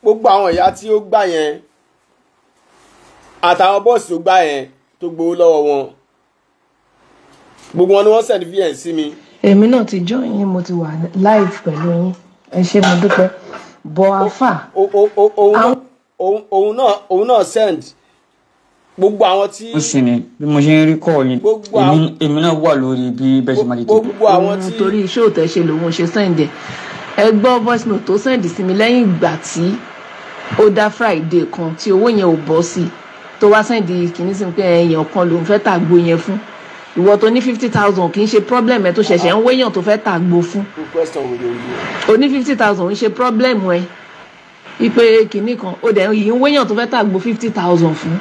Gbogbo àwọn ìyá tí ó gbà yẹn àtàwọn bọ́ọ̀sì tó gbà yẹn tó gbowó lọ́wọ́ wọn, gbogbo wọn ni wọ́n send VN sí mi. Èmi náà ti join yín, mo ti wà live pẹ̀lú yín, ẹ ṣé mo dúpẹ́. Bọ́ afá. Òun náà send gbogbo àwọn tí. Ó sì ní bí mo ṣe ń rí kọ́ yín, èmi náà wà lórí bí bẹ́ẹ̀ ṣe máa di tó. Gbogbo àwọn tí. Torí iṣẹ́ òtẹ́ ṣe lòun ṣe send ẹ̀. Ẹ gbọ́ voice note tó send sí mi lẹ́yìn ìgbà tí ó dá Friday kan tí owó yẹn ò bọ́ sí, tó wá send kìíní sí pé èèyàn kan lòun fẹ́ tàgbo yẹn fún. Ìwọ tó ní 50,000 kì í ṣe problem ẹ, tó ṣẹ̀ṣẹ̀ ń wéyàn tó fẹ́ tàgbo fún. O ní 50,000 ń ṣe problem ẹ, ipe kìíní kan ó dẹ̀ yìí ń wéyàn tó fẹ́ tàgbo 50,000 fún.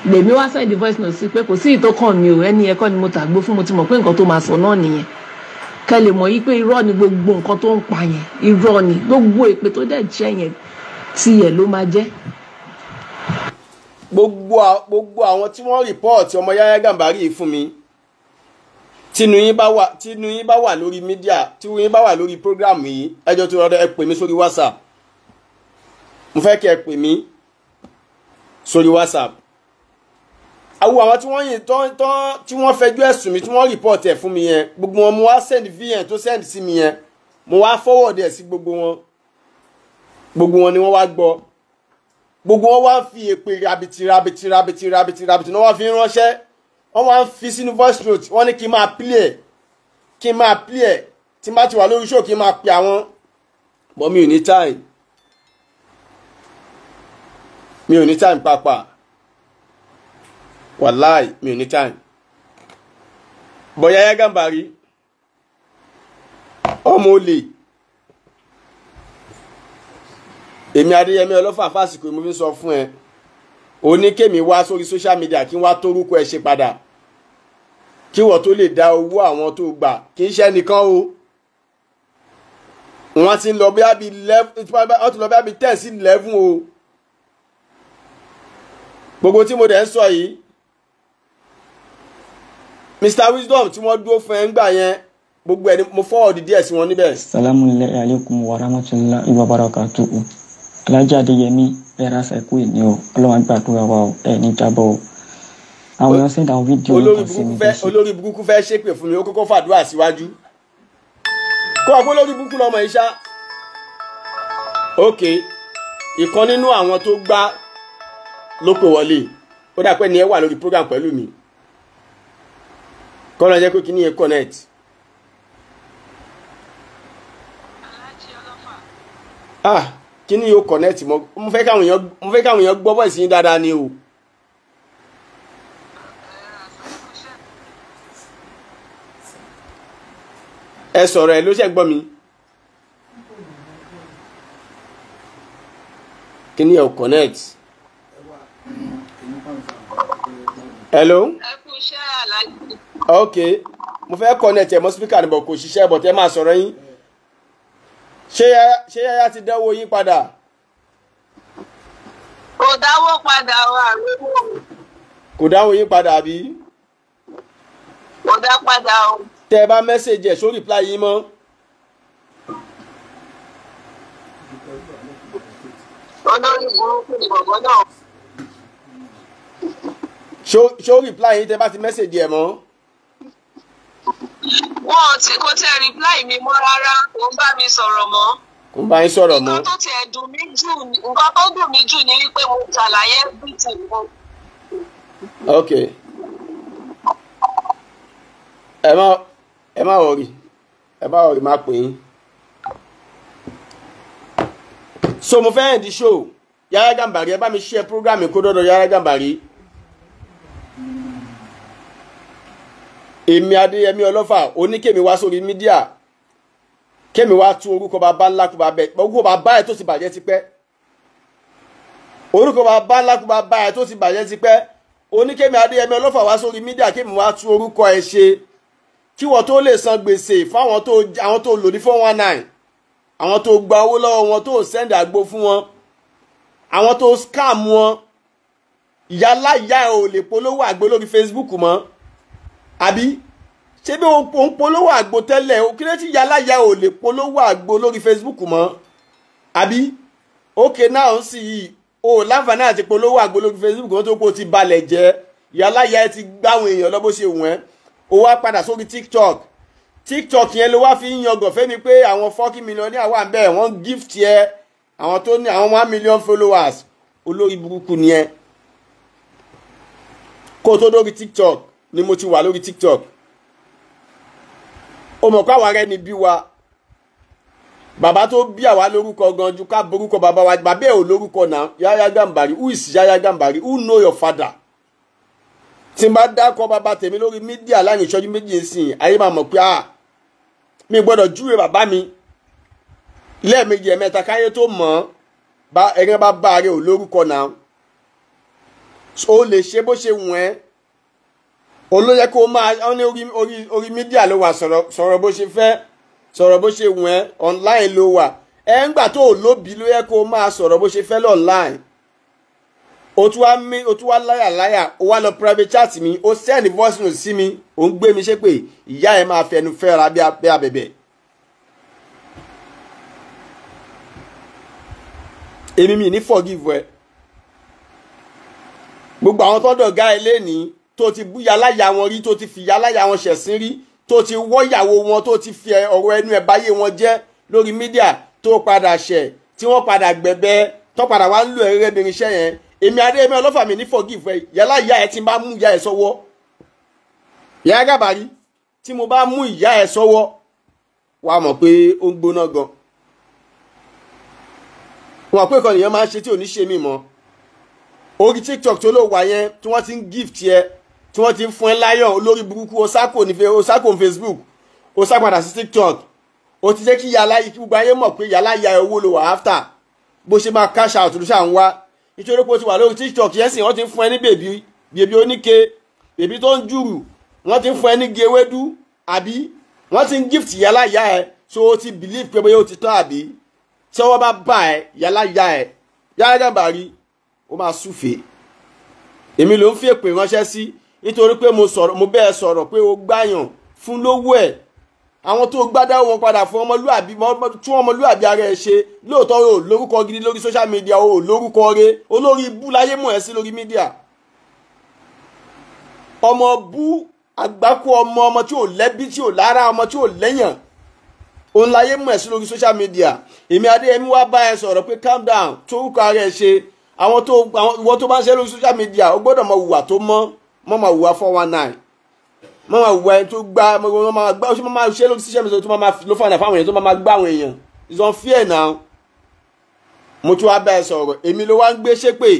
Lèmi wá send voice note sí pé kò sí ìtókàn mi ò, ẹni ẹ̀kọ́ ni mo tàgbo fún, mo ti mọ̀ pé nǹkan tó máa sọ náà nìyẹn. Kẹ́ lè mọ̀ yí pé irọ́ ni gbogbo nǹkan tó ń pa yẹn, irọ́ ni gbogbo èpè tó dẹ̀ jẹ́ yẹn, tiẹ̀ ló máa jẹ́. Gbogbo àwọn tí wọ́n rìpọ́ọ̀tì ọmọ Yahya Gambari fún mi, tínú yín bá wà lórí mídíà, tínú yín bá wà lórí prógráàmù yìí, ẹjọ́ tó rọrọ ẹ pè mí sórí WhatsApp. Mo fẹ́ kí ẹ pè mí sórí WhatsApp. Àwọn tí wọ́n yìn tán tí wọ́n fẹjọ́ ẹ̀sùn mi, tí wọ́n rìpọ́ọ̀tì ẹ̀ fún mi yẹn, gbogbo wọn mo wá send VN tó send sí mi yẹn, mo wá forward ẹ̀ sí gbogbo wọn. Gbogbo wọn ni wọ́n wá gbọ́. Gbogbo wọn wá ń fi èpè rabiti rabiti rabiti rabiti rabiti náà wọ́n fi ń ránṣẹ́. Wọ́n wá ń fi sínú voice note, wọ́n ní kí n máa play ẹ̀, kí n máa play ẹ̀, tí n bá ti wà lórí show kí n máa pe àwọn. But mi ò ní time. Mi ò ní time pàápàá, wàláì mi ò ní time. Bọ̀yá Yahya Gambari ọmọ olè, èmi Adéyẹmí Ọlọ́fà fásitì mo fi sọ fún ẹ, oníkèmí wá sórí social media kí wá tórúkọ ẹ ṣe padà, kí wọ́n tó lè dá owó àwọn tó gbà. Kì í ṣe nìkan o, wọ́n ti lọ bí abi 11, wọ́n ti lọ bí abi 10 sí 11 o. Gbogbo tí mo dẹ̀ ń sọ yìí, Mr Wisdom tí wọ́n dúró fún ẹ ń gbà yẹn, gbogbo ẹni mo forward díẹ̀ sí wọn níbẹ̀. Salamu alaykum wa rahmatulahi wa barakatuhu. Alhaji Adéyẹmí, ẹ ra ṣàìkú ìní o, Ọlọ́run gbàdúrà wa o, ẹ ní jábọ̀ o. Àwọn èèyàn send àwọn fídíò kan sí mi. Olórí burúkú fẹ́ ṣépè fún mi, ó kọ́kọ́ fàdúrà síwájú. Kó ọ̀pọ̀ olórí burúkú lọ́mọ yìí ṣá. Ok, ìkan nínú àwọn tó gbá ló pè wọlé, ó dà pé ní ẹ wà lórí program pẹ̀lú mi. Kọ́nà jẹ́ pé kí ni ẹ connect. Ah, kí ni yóò connect mọ́? Mo fẹ́ káwọn èèyàn gbọ́ voice yín dáadáa ni o. Ẹ sọ̀rọ̀ ẹ ló ṣe gbọ́ mi. Kí ni yóò connect? Hello? Ok, mo fẹ́ connect ẹ̀ mọ́ speaker níbọ̀ kò ṣiṣẹ́ bọ̀ tẹ́ máa sọ̀rọ̀ yín. Ṣé Yáyá ti dánwó yín padà? Kò dáwó padà o, àrùn. Kò dáwó yín padà àbí? Kò dá padà o. Tẹ́ ẹ bá mẹ́sẹ̀jì ẹ̀ ṣó reply yín mọ́? Olórí burúkú ni bọ̀bọ̀ náà. Ṣó reply yín tẹ́ bá ti mẹ́sẹ̀jì ẹ̀ mọ́? Wọ́n ti kó tẹ́ reply mi mọ́ rárá, kò ń bá mi sọ̀rọ̀ mọ́. Kò ń bá yín sọ̀rọ̀ mọ́. Nǹkan tó tiẹ̀ dùn mí jù, nǹkan tó dùn mí jù ni wípé mo ṣàlàyé everything fún. Ok. Ẹ má worry, ẹ má worry, má pè yín. So mo fẹ́ end show. Yahya Gambari, ẹ bá mi share program kó dọ́dọ̀ Yahya Gambari. Èmi Adéyẹmí Ọlọ́fà oníkèmí wá sórí mídíà, kémi wá tún orúkọ bàbá ńlá kú bàbá ẹ, orúkọ bàbá ẹ tó ti bàjẹ́ tipẹ́, orúkọ bàbá ńlá kú bàbá ẹ tó ti bàjẹ́ tipẹ́. Oníkèmí Adéyẹmí Ọlọ́fà wá sórí mídíà kémi wá tún orúkọ ẹ ṣe, kí wọ́n tó lè san gbèsè fáwọn tó àwọn tó lò ní 419, àwọn tó gba owó lọ́wọ́ wọn, tó send àgbo fún wọn, àwọn tó scam wọn. Ìyá ìyá ẹ ò lè polówó àgbo lórí Facebook mọ́, àbí? Ṣé bí o ń polówó àgbo tẹ́lẹ̀ o, kí ló ti yálà ya ò lè polówó àgbo lórí Facebook mọ́, àbí? Okay, now ń sì yìí o láǹfààní àti polówó àgbo lórí Facebook wọn tó kó ti balẹ̀ jẹ́. Yálà ya ẹ ti gbáwọn èèyàn lọ bó ṣe wù ẹ́. O wá padà sórí TikTok. TikTok yẹn ló wá fi ń yangàn fẹ́mi pé àwọn 40 million wà ń bẹ̀, wọ́n gift yẹ àwọn tó ní àwọn 1 million followers. Olórí burúkú ni ẹ. Kó o tó dórí TikTok ni mo ti wà lórí TikTok. O mọ̀ pé àwa rẹ̀ ni bí wa, bàbá tó bí àwa lórúkọ gan ju ká borúkọ bàbá wa. Bàbá ẹ̀ ò lórúkọ náà. Yahya Gambari, who is Yahya Gambari? Who know your father? Tí n bá dákọ bàbá tèmi lórí mídíà láàrin ìṣọ́jú méjì nsìn, ayé máa mọ̀ pé ah, mi gbọ́dọ̀ júwe bàbá mi lẹ́ẹ̀mejì ẹ̀mẹ́ta káyé tó mọ̀ ọ́. Ẹ̀rẹ́ bàbá rẹ̀ ò lórúkọ náà. O lè ṣe bó ṣe wù ẹ́. Olóyè kó máa ọ ní orí mídíà ló wà, sọ̀rọ̀ bó ṣe fẹ́, sọ̀rọ̀ bó ṣe wù ẹ́, online ló wà. Ẹ ń gbà tó lóbi ló yẹ kó máa sọ̀rọ̀ bó ṣe fẹ́ lọ online. O tún wá láyà láyà, o wá lọ private chat mi, o send voice note sí mi, o ń gbé mi ṣépè, ìyá ẹ máa fẹnu fẹ́ra bí abẹ̀bẹ̀. Èmi mi ní forgive ẹ. Gbogbo àwọn tó dọ̀gá ẹ lénìí, tó ti bú yaláya wọn rí, tó ti fi yaláya wọn ṣẹ̀sín rí, tó ti wọ́yàwó wọn, tó ti fi ọ̀rọ̀ ẹnu ẹ̀ báyé wọn jẹ́ lórí mídíà, tó padà ṣẹ̀, tí wọ́n padà gbẹ̀bẹ̀, tó padà wá ń lò ẹ̀rẹ́ bí irinṣẹ́ yẹn. Èmi Adéyẹmí Ọlọ́fà mi ní forgive ẹ. Yálà ìyá ẹ tí n bá mú ìyá ẹ sọ́wọ́, Yahya Gambari, tí mo bá mú ìyá ẹ sọ́wọ́, wàá mọ̀ pé ó ń gbóná gan. Wọn pé kan nìyẹn máa ń ṣe tí ò ní ṣe mí mọ́. Orí TikTok tó lò wà yẹn tí wọ́n ti ń gift yẹ, tí wọ́n ti ń fún ẹ láyọ̀ olórí burúkú, osako ní osako Facebook, ó sá padà sí TikTok. Ó ti jẹ́ kí yàrá kí gbogbo ayé mọ̀ pé yàrá ya owó ló wà after, bó ṣe máa cash out ló ṣà ń wá. Nítorí pé ó ti wà lórí TikTok yẹn sìn, wọ́n ti ń fún ẹ ní bèbí, bèbí oníke, bèbí tó ń jùrù, wọ́n ti ń fún ẹ ní gewédú, àbí wọ́n ti ń gift yàrá ya ẹ. So ó ti believe pé bóyá ó ti tán, àbí tí wọ́n bá bá ẹ yàrá ya ẹ Yahya Gambari, ó máa súfèé. Èmi ló ń fi èpè ránṣẹ́ sí nítorí pé mo sọ̀rọ̀, mo bẹ́ẹ̀ sọ̀rọ̀ pé ó gbàyàn fún lówó ẹ̀. Àwọn tó gbádá wọn padà fún ọmọlúàbí, tún ọmọlúàbí ara ẹ ṣe. Lóòótọ́ o lórúkọ gidi lórí social media, o lórúkọ rẹ, olórí ibú láyé mọ̀ ẹ́ sí lórí media. Ọmọ bú àgbákò, ọmọ ọmọ tí ò lẹ́bí, tí ò lára, ọmọ tí ò lẹ́yàn, òun láyé mọ̀ ẹ́ sí lórí social media. Èmi Adéyẹmí wá bá ẹ sọ̀rọ̀ pé calm down, torúkọ ara ẹ ṣe. Àwọn tó ìwọ tó bá ń ṣe lórí social media, o gbọ́dọ̀ mọ hùwà tó mọ́, mọ́ máa hùwà 419, mọ́ máa hùwà ẹni tó gbá, mọ́ máa gbá, ó ṣe máa ṣe lórí social media tó máa ló fànà fáwọn èèyàn tó máa gbá àwọn èèyàn. It's unfair now. Mo tún wá bá ẹ sọ̀rọ̀, èmi ló wá ń gbé ṣépè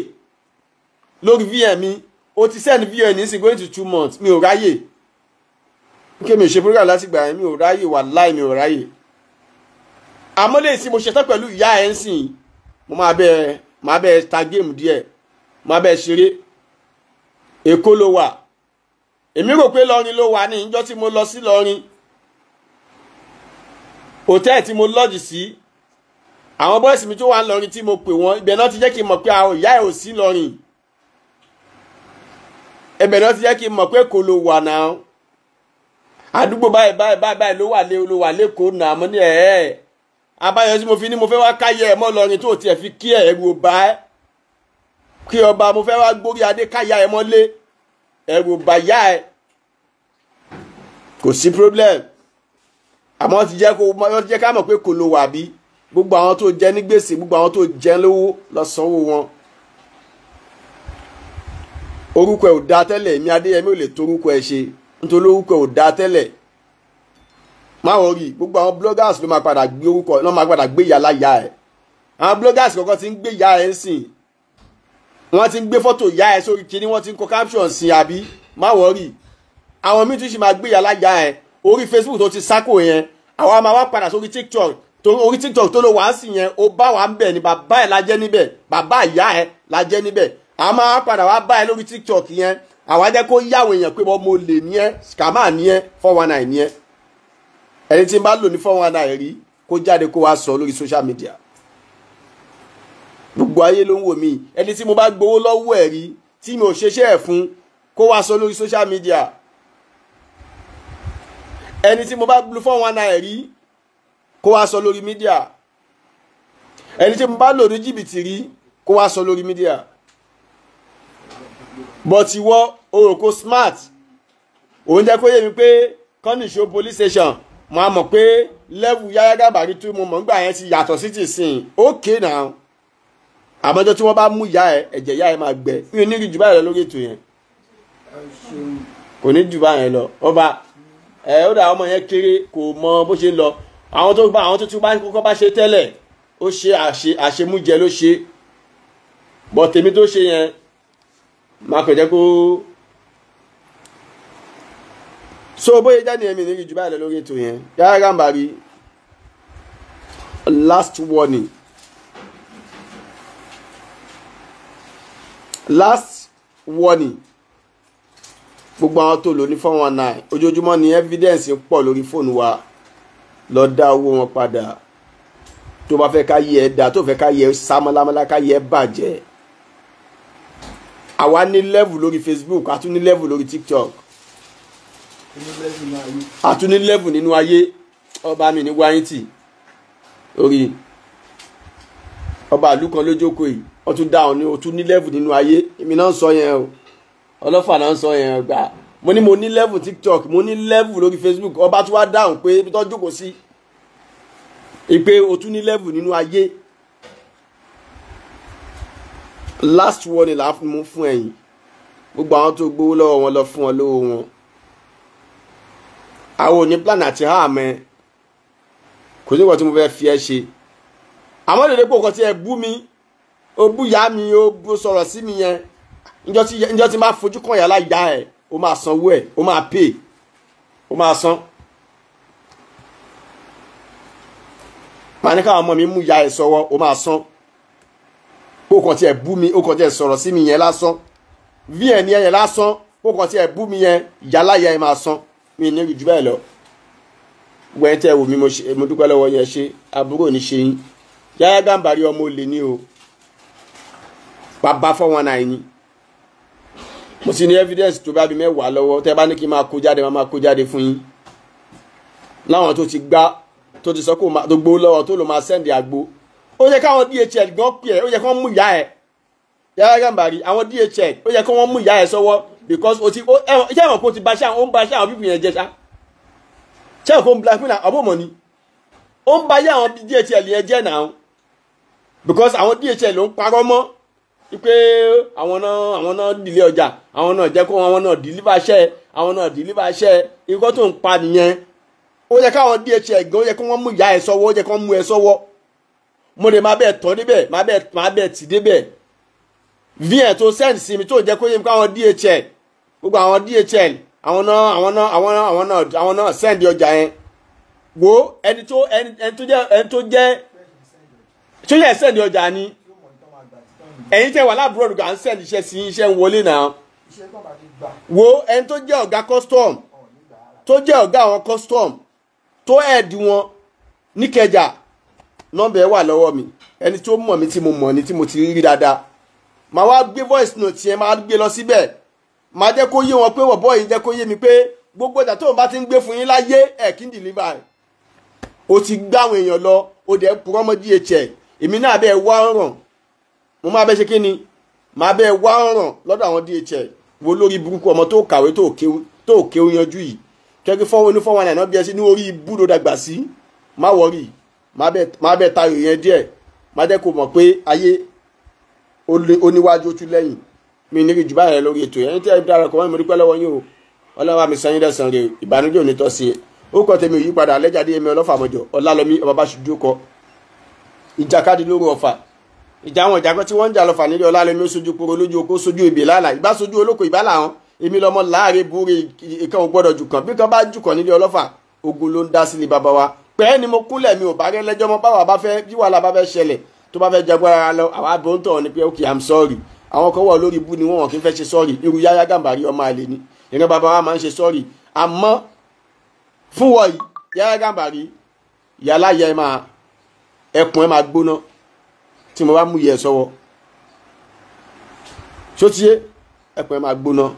lórí VM mi. O ti send VM ní going to 2 months, mi ò ráyè. Kí mi ò ṣe program láti gbà yẹn, mi ò ráyè, wàláì mi ò ráyè. Àmọ́ lè sí mo ṣetán pẹ̀lú ìyá ẹ̀ ń sìn, mo máa bẹ́ẹ̀ ta géèmù díẹ̀, máa bẹ́ẹ̀ ṣeré. Èkó ló wà, èmi rò pé Lọrin ló wà ní ìjọ́ tí mo lọ sí Lọrin. Hòtẹ́ẹ̀lì tí mo lọ́ọ̀jì sí, àwọn bọ́ọ̀sì mi tó wà ń Lọrin tí mo pè wọ́n, ibẹ̀ náà ti jẹ́ kí n mọ̀ pé àwọn ìyá ẹ̀ ò sí Lọrin. Ibẹ̀ náà ti jẹ́ kí n mọ̀ pé kò ló wà náà. Àdúgbò báyìí báyìí báyìí ló wà lé ló wà lẹ́kọ̀ọ́ náà. Mo ní ẹ̀ abáyọ tí mo fi ní mo fẹ́ wá káyẹ ẹ̀ mọ́ Lọrin tó tiẹ̀ fi kí ẹ̀ ẹ̀rù ò bá ẹ́. Kí ọba mo fẹ́ wá gbórí adé káyà ẹ̀ mọ́lé, ẹ̀rù ò bá yá ẹ̀. Kò sí problem. Àmọ́ ti jẹ́ kó wọ́n ti jẹ́ ká mọ̀ pé kò ló wà bí. Gbogbo àwọn tó jẹ ní gbèsè, gbogbo àwọn tó jẹ lówó lọ sanwó wọn. Orúkọ ẹ̀ ò da tẹ́lẹ̀, èmi Adéyẹmí ò lè torúkọ ẹ̀ ṣe nítorí orúkọ ẹ̀ ò da tẹ́lẹ̀. Má wọrí, gbogbo àwọn bloggers ló máa padà gbé orúkọ, ló máa padà gbé ìyá láyà ẹ̀. Àwọn bloggers kọ̀ọ̀kan ti ń gbé ìyá ẹ̀ ń sìn, wọ́n ti ń gbé fọ́tò ìyá ẹ̀ sórí kinní, wọ́n ti ń kọ caption sí, àbí? Má wọrí, àwọn míì tún sì máa gbé ìyá láyà ẹ̀. Orí Facebook tó ti sákò yẹn, àwa máa wá padà sórí TikTok. Orí TikTok tó ló wá sí yẹn, ó bá wa ń bẹ̀ ni, bàbá ẹ̀ la jẹ́ níbẹ̀, bàbá ìyá ẹ̀ la jẹ́ níbẹ̀. A máa padà wá bá ẹ lórí TikTok yẹn, àwa jẹ́ kó yáwó èèyàn pé mo lè ní ẹ, scammer ní ẹ, 419 ní ẹ. Ẹni tí n bá lò ní 419 rí, kó jáde kó wá sọ lórí social media. Gbogbo ayé ló ń wò mí. Ẹni tí mo bá gbowó lọ́wọ́ ẹ̀ rí tí mi ò ṣeṣẹ́ ẹ̀ fún, kó wá sọ lórí social media. Ẹni tí mo bá lu 419 rí, kó wá sọ lórí media. Ẹni tí mo bá lò ní jìbìtì rí, kó wá sọ lórí media. But ìwọ o rò kó smart, òun jẹ́ kó yé mi pé kọ́nìṣó police station, mo á mọ̀ pé level Yahya Gambari tó mo mọ̀ nígbà yẹn ti yàtọ̀ sí ti sìn. Okay now. Àmọ́jọ́ tí wọ́n bá mú ìyá ẹ̀, ẹ̀jẹ̀ ìyá ẹ̀ máa gbẹ. Mi ò ní rí jù báyìí lọ lórí ètò yẹn, kò ní jù báyìí lọ. Ọba ẹ ó dà, ọmọ yẹn kéré, kò mọ bó ṣe ń lọ. Àwọn tó bá àwọn tó tún bá kọ́kọ́ bá ṣe tẹ́lẹ̀, ó ṣe àṣemújẹ ló ṣe. Bọ̀ tèmi tó ṣe yẹn, máa kàn jẹ́ kó so bóyá jáde yẹn, mi ní rí jù báyìí lọ lórí ètò yẹn. Yahya Gambari, last warning, last warning. Gbogbo àwọn tó lò ní 419, ojoojúmọ́ ni evidence pọ̀ lórí fóònù wa. Lọ dá owó wọn padà. Tó bá fẹ́ ká yẹ ẹ dá, tó fẹ́ ká yẹ sá mọ́lámọ́lá, ká yẹ ẹ bàjẹ́. Àwa ní level lórí Facebook, a tún ní level lórí TikTok, a tún ní level nínú ayé. Ọba mi ní wáyìntì orí ọba ìlú kan lójókòó yìí, wọ́n tún dá ọ ní, o tún ní level nínú ayé. Èmi náà ń sọ yẹn o, ọlọ́fà náà ń sọ yẹn gbà. Mo ní level TikTok, mo ní level lórí Facebook. Ọba tún wá dáhùn pé ibi tó jókòó sí ìpè o tún ní level nínú ayé. Last warning là á mú fún ẹ̀yin. Gbogbo àwọn tó gbowó lọ́wọ́ wọn, lọ fún wọn lówó wọn. Àwọn ò ní plan àti há mẹ́. Kò sí nǹkan tí mo fẹ́ fi ẹ́ ṣe. Àmọ́ lè dépò nǹkan tí ẹ bú mi, ó bú ìyá mi, ó sọ̀rọ̀ sí mi yẹn. Njọ́ tí máa fojú kàn yàrá ìyá ẹ̀, ó máa sanwó ẹ̀, ó máa pay, ó máa san. Màá ní káwọn ọmọ mi mú ìyá ẹ̀ sọ́wọ́, ó máa san. Kó kàn tiẹ̀ bú mi, ó kàn tiẹ̀ sọ̀rọ̀ sí mi yẹn lásán. VN yẹn lásán, kó kàn tiẹ̀ bú mi yẹn, ìyálà yẹn máa san. Mi ní jù bẹ́ẹ̀ lọ. Wẹ́n tẹ́ wò mí, mo dúpẹ́ lọ́wọ́ yẹn ṣe, àbúrò ní ṣe yín. Yahya Gambari ọmọ olè ní o. Bàbá 419 ni. Mo sì ní evidence tó bá bí mẹ́wàá lọ́wọ́, tẹ́ bá ní kí n máa kó jáde, máa kó jáde fún yín. Láwọn tó ti gbá, tó ti sọ kó tó gbó lọ́wọ́, tó lò máa send àgbo. Ó yẹ káwọn DHL gan pè ẹ́, ó yẹ kí wọ́n mú ìyá ẹ̀. Yahya Gambari, àwọn DHL, ó yẹ kí wọ́n mú ìyá ẹ̀ sọ́wọ́ because o ti ṣé àwọn kò ti ba ṣé àwọn ó ń ba ṣé àwọn pípì yẹn jẹ ṣá. Ṣé àwọn kò ń blackmail àbọ̀mọ̀ ni? Ó ń ba yé àwọn DHL yẹn jẹ́ náà because àwọn DHL ló ń parọ́ mọ́ pé àwọn náà dìlé ọjà, àwọn náà jẹ́ kó àwọn náà deliver iṣẹ́, àwọn náà deliver iṣẹ́, ikọ́ tó ń pa nìyẹn. Ó yẹ káwọn DHL gan, ó yẹ kí wọ́n mú ìyá ẹ̀ sọ́wọ́, ó yẹ kí wọ́n mú ẹ sọ́wọ́. Mo lè máa bẹ́ẹ̀ tọ́ débẹ̀, máa bẹ́ẹ̀ tì débẹ̀. VN tó send sí mi tó jẹ́ kó yé mi káwọn DHL, gbogbo àwọn DHL, àwọn náà send ọjà yẹn. Wo ẹni tó jẹ́ send ọjà ni. Ẹ̀yin tẹ́ wà lábúrò ń send iṣẹ́ sí iṣẹ́ ń wọlé náà. Wo ẹni tó jẹ́ ọ̀gá custom, tó jẹ́ ọ̀gá àwọn custom, tó ẹ̀ẹ́dì wọn níkẹjà, nọ́mbà ẹ̀ wà lọ́wọ́ mi. Ẹni tó mọ̀ mí tí mo mọ̀ ni tí mo ti rí dáadáa. Màá wá gbé voice note yẹn, màá gbé lọ síbẹ̀. Màá jẹ́ kó yé wọn pé wọ̀bọ́ yìí jẹ́ kó yé mi pé gbogbo ọjà tóun bá ti ń gbé fún yín láyé ẹ̀ kí n deliver. O ti gbá àwọn èèyàn lọ, o dẹ̀ purọ́ mọ́ DHL. Èmi náà bẹ́ẹ̀ wá ọ̀ràn. Mo máa bẹ́ ṣe kí ni? Màá bẹ́ẹ̀ wá ọ̀ràn lọ́dọ̀ àwọn DHL. Wo lórí burúkú ọmọ tó kàwé tó kéwú yanjú yìí. Twenty four one four one nine bí ẹ sí ní orí ibùdó dàgbà sí. Má wọrí, má bẹ́ẹ̀ tayò yẹn díẹ̀. Má jẹ́ kó mọ̀ pé ayé ó níwájú ó tún lẹ́yìn. Mi ní jù báyìí lórí ètò yẹn. Tí ẹ dára kọ́ mọ́ mi dúpẹ́ lọ́wọ́ yín o. Ọlọ́run bá mi san yín lẹ́san rẹ̀, ìbànújẹ́ ò ní tọ́ sí i. Ó kọ́ tèmi ò yípadà, Alẹ́jáde Yẹmí Ọlọ́fàmọ̀jọ, Ọlálọ́mí ọba bá ṣojú kọ. Ìjàkadì lóru Ọ̀fà. Ìjà àwọn ìjàkọ́ tí wọ́n ń jà lọ́fà nílé Ọlálọ́mí ó sojú koro lójú oko, sojú ebè lálà. Ìbá sojú olóko ìbá làwọn. Èmi lọmọ láàrin búre ìkan ò gbọ́dọ̀ jù kàn. Bí kan bá jù kàn nílé Ọlọ́fà, ogun ló ń dá sílé bàbá wa. Pẹ́ẹ́ ni mo kúnlẹ̀ mi ò bá rẹ́ lẹ́jọ́ mọ́, báwa bá fẹ́ bí wàhálà bá fẹ́ ṣẹlẹ̀ tó bá fẹ́ jagbára lọ, àwa àbò ń tọ̀ ni pé okay I'm sorry. Àwọn kan wà lórí ibú ni wọ́n kì í fẹ́ ṣe sorry. Irú Yahya Gambari ọmọ àlè ni. Ìran bàbá wa máa ń ṣe sorry. Àmọ́ fún wọ yìí, Yahya Gambari, yàrá yẹ máa ẹkùn ẹ máa gbóná tí mo bá mú yẹ sọ́wọ́. Ṣó ti yé? Ẹkùn ẹ máa gbóná.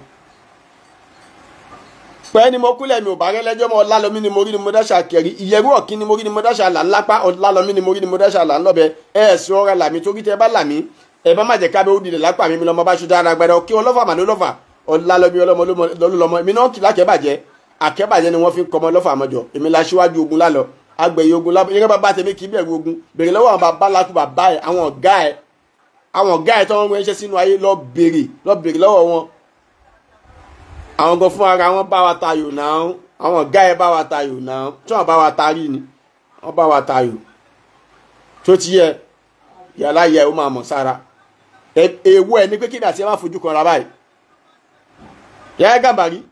Pẹ́ ni mo kúnlẹ̀ mi ò bá rẹ́ lẹ́jọ́ mọ́. Ọlálọ́mí ni mo rí ni mo dáṣà kẹrí. Ìyẹ̀rú ọ̀kín ni mo rí ni mo dáṣà là ńlápá. Ọlálọ́mí ni mo rí ni mo dáṣà là ńlọ́bẹ. Ẹ ẹ̀sùn ọ̀rẹ́ làmí torí tẹ bá làmí. Ẹ bá má jẹ́ kábẹ́ ó dilẹ̀ lápá mi lọ́mọ bá ṣu dára gbẹdẹ. Kí ọlọ́fà mà ló lọ́fà. Ọlálọ́mí ọlọ́mọ lọ́lọ́mọ. Èmi náà kì lákẹ́bàjẹ́. Àkẹ́bàjẹ́ ni wọ́n fi ń kọmọ lọ́fà mọ́jọ. Èmi la ṣíwájú ogun lálọ. Agbẹ̀yẹ ogun lábọ̀. Ìyẹn bàbá tèmi kì í bẹ̀rù ogun. Bèrè lọ́wọ́ àwọn bàbá lákú bàbá ẹ̀, àwọn ọ̀gá ẹ̀. Àwọn ọ̀gá ẹ̀ tó ń ránṣẹ́ sínú ayé lọ bèrè lọ́wọ́ wọn. Àwọn gan fún ara wọn bá wa tayò náà. Àwọn ọ̀gá ẹ̀ bá wa tayò náà. Tí wọ́n bá wa tarí ni. Wọ́n bá wa tayò. Tó ti yẹ, yàrá yẹ ó máa mọ̀ sára. Èèwọ̀ ẹ̀ ní pé kí ni àti ẹ má fojú kan ra báyìí. Yahya Gambari,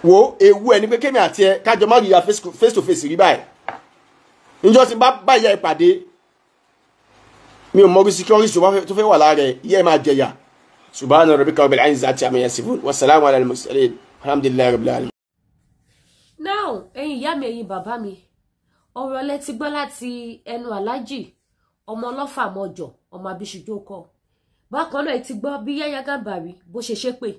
wo ewu ẹ ní pé kémi àti ẹ kájọ má ríra face to face rí báyìí. Níjọ́ tí n bá bá ìyá ẹ pàdé, mi ò mọrí security tó fẹ́ wà lára ẹ, ìyá ẹ máa jẹyà. Subhana rabbika rabbil izzati amma yasifun wa salamun ala al-mursalin alhamdulillahi rabbil alamin. Now, ẹ̀yin ìyá mi, ẹ̀yin bàbá mi, ọ̀rọ̀ lẹ ti gbọ́ láti ẹnu Alhaji ọmọ Ọlọ́fàmọ̀jọ ọmọ Abíṣujú kọ. Bákan náà ẹ ti gbọ́ bí Yahya Gambari bó ṣe ṣépè,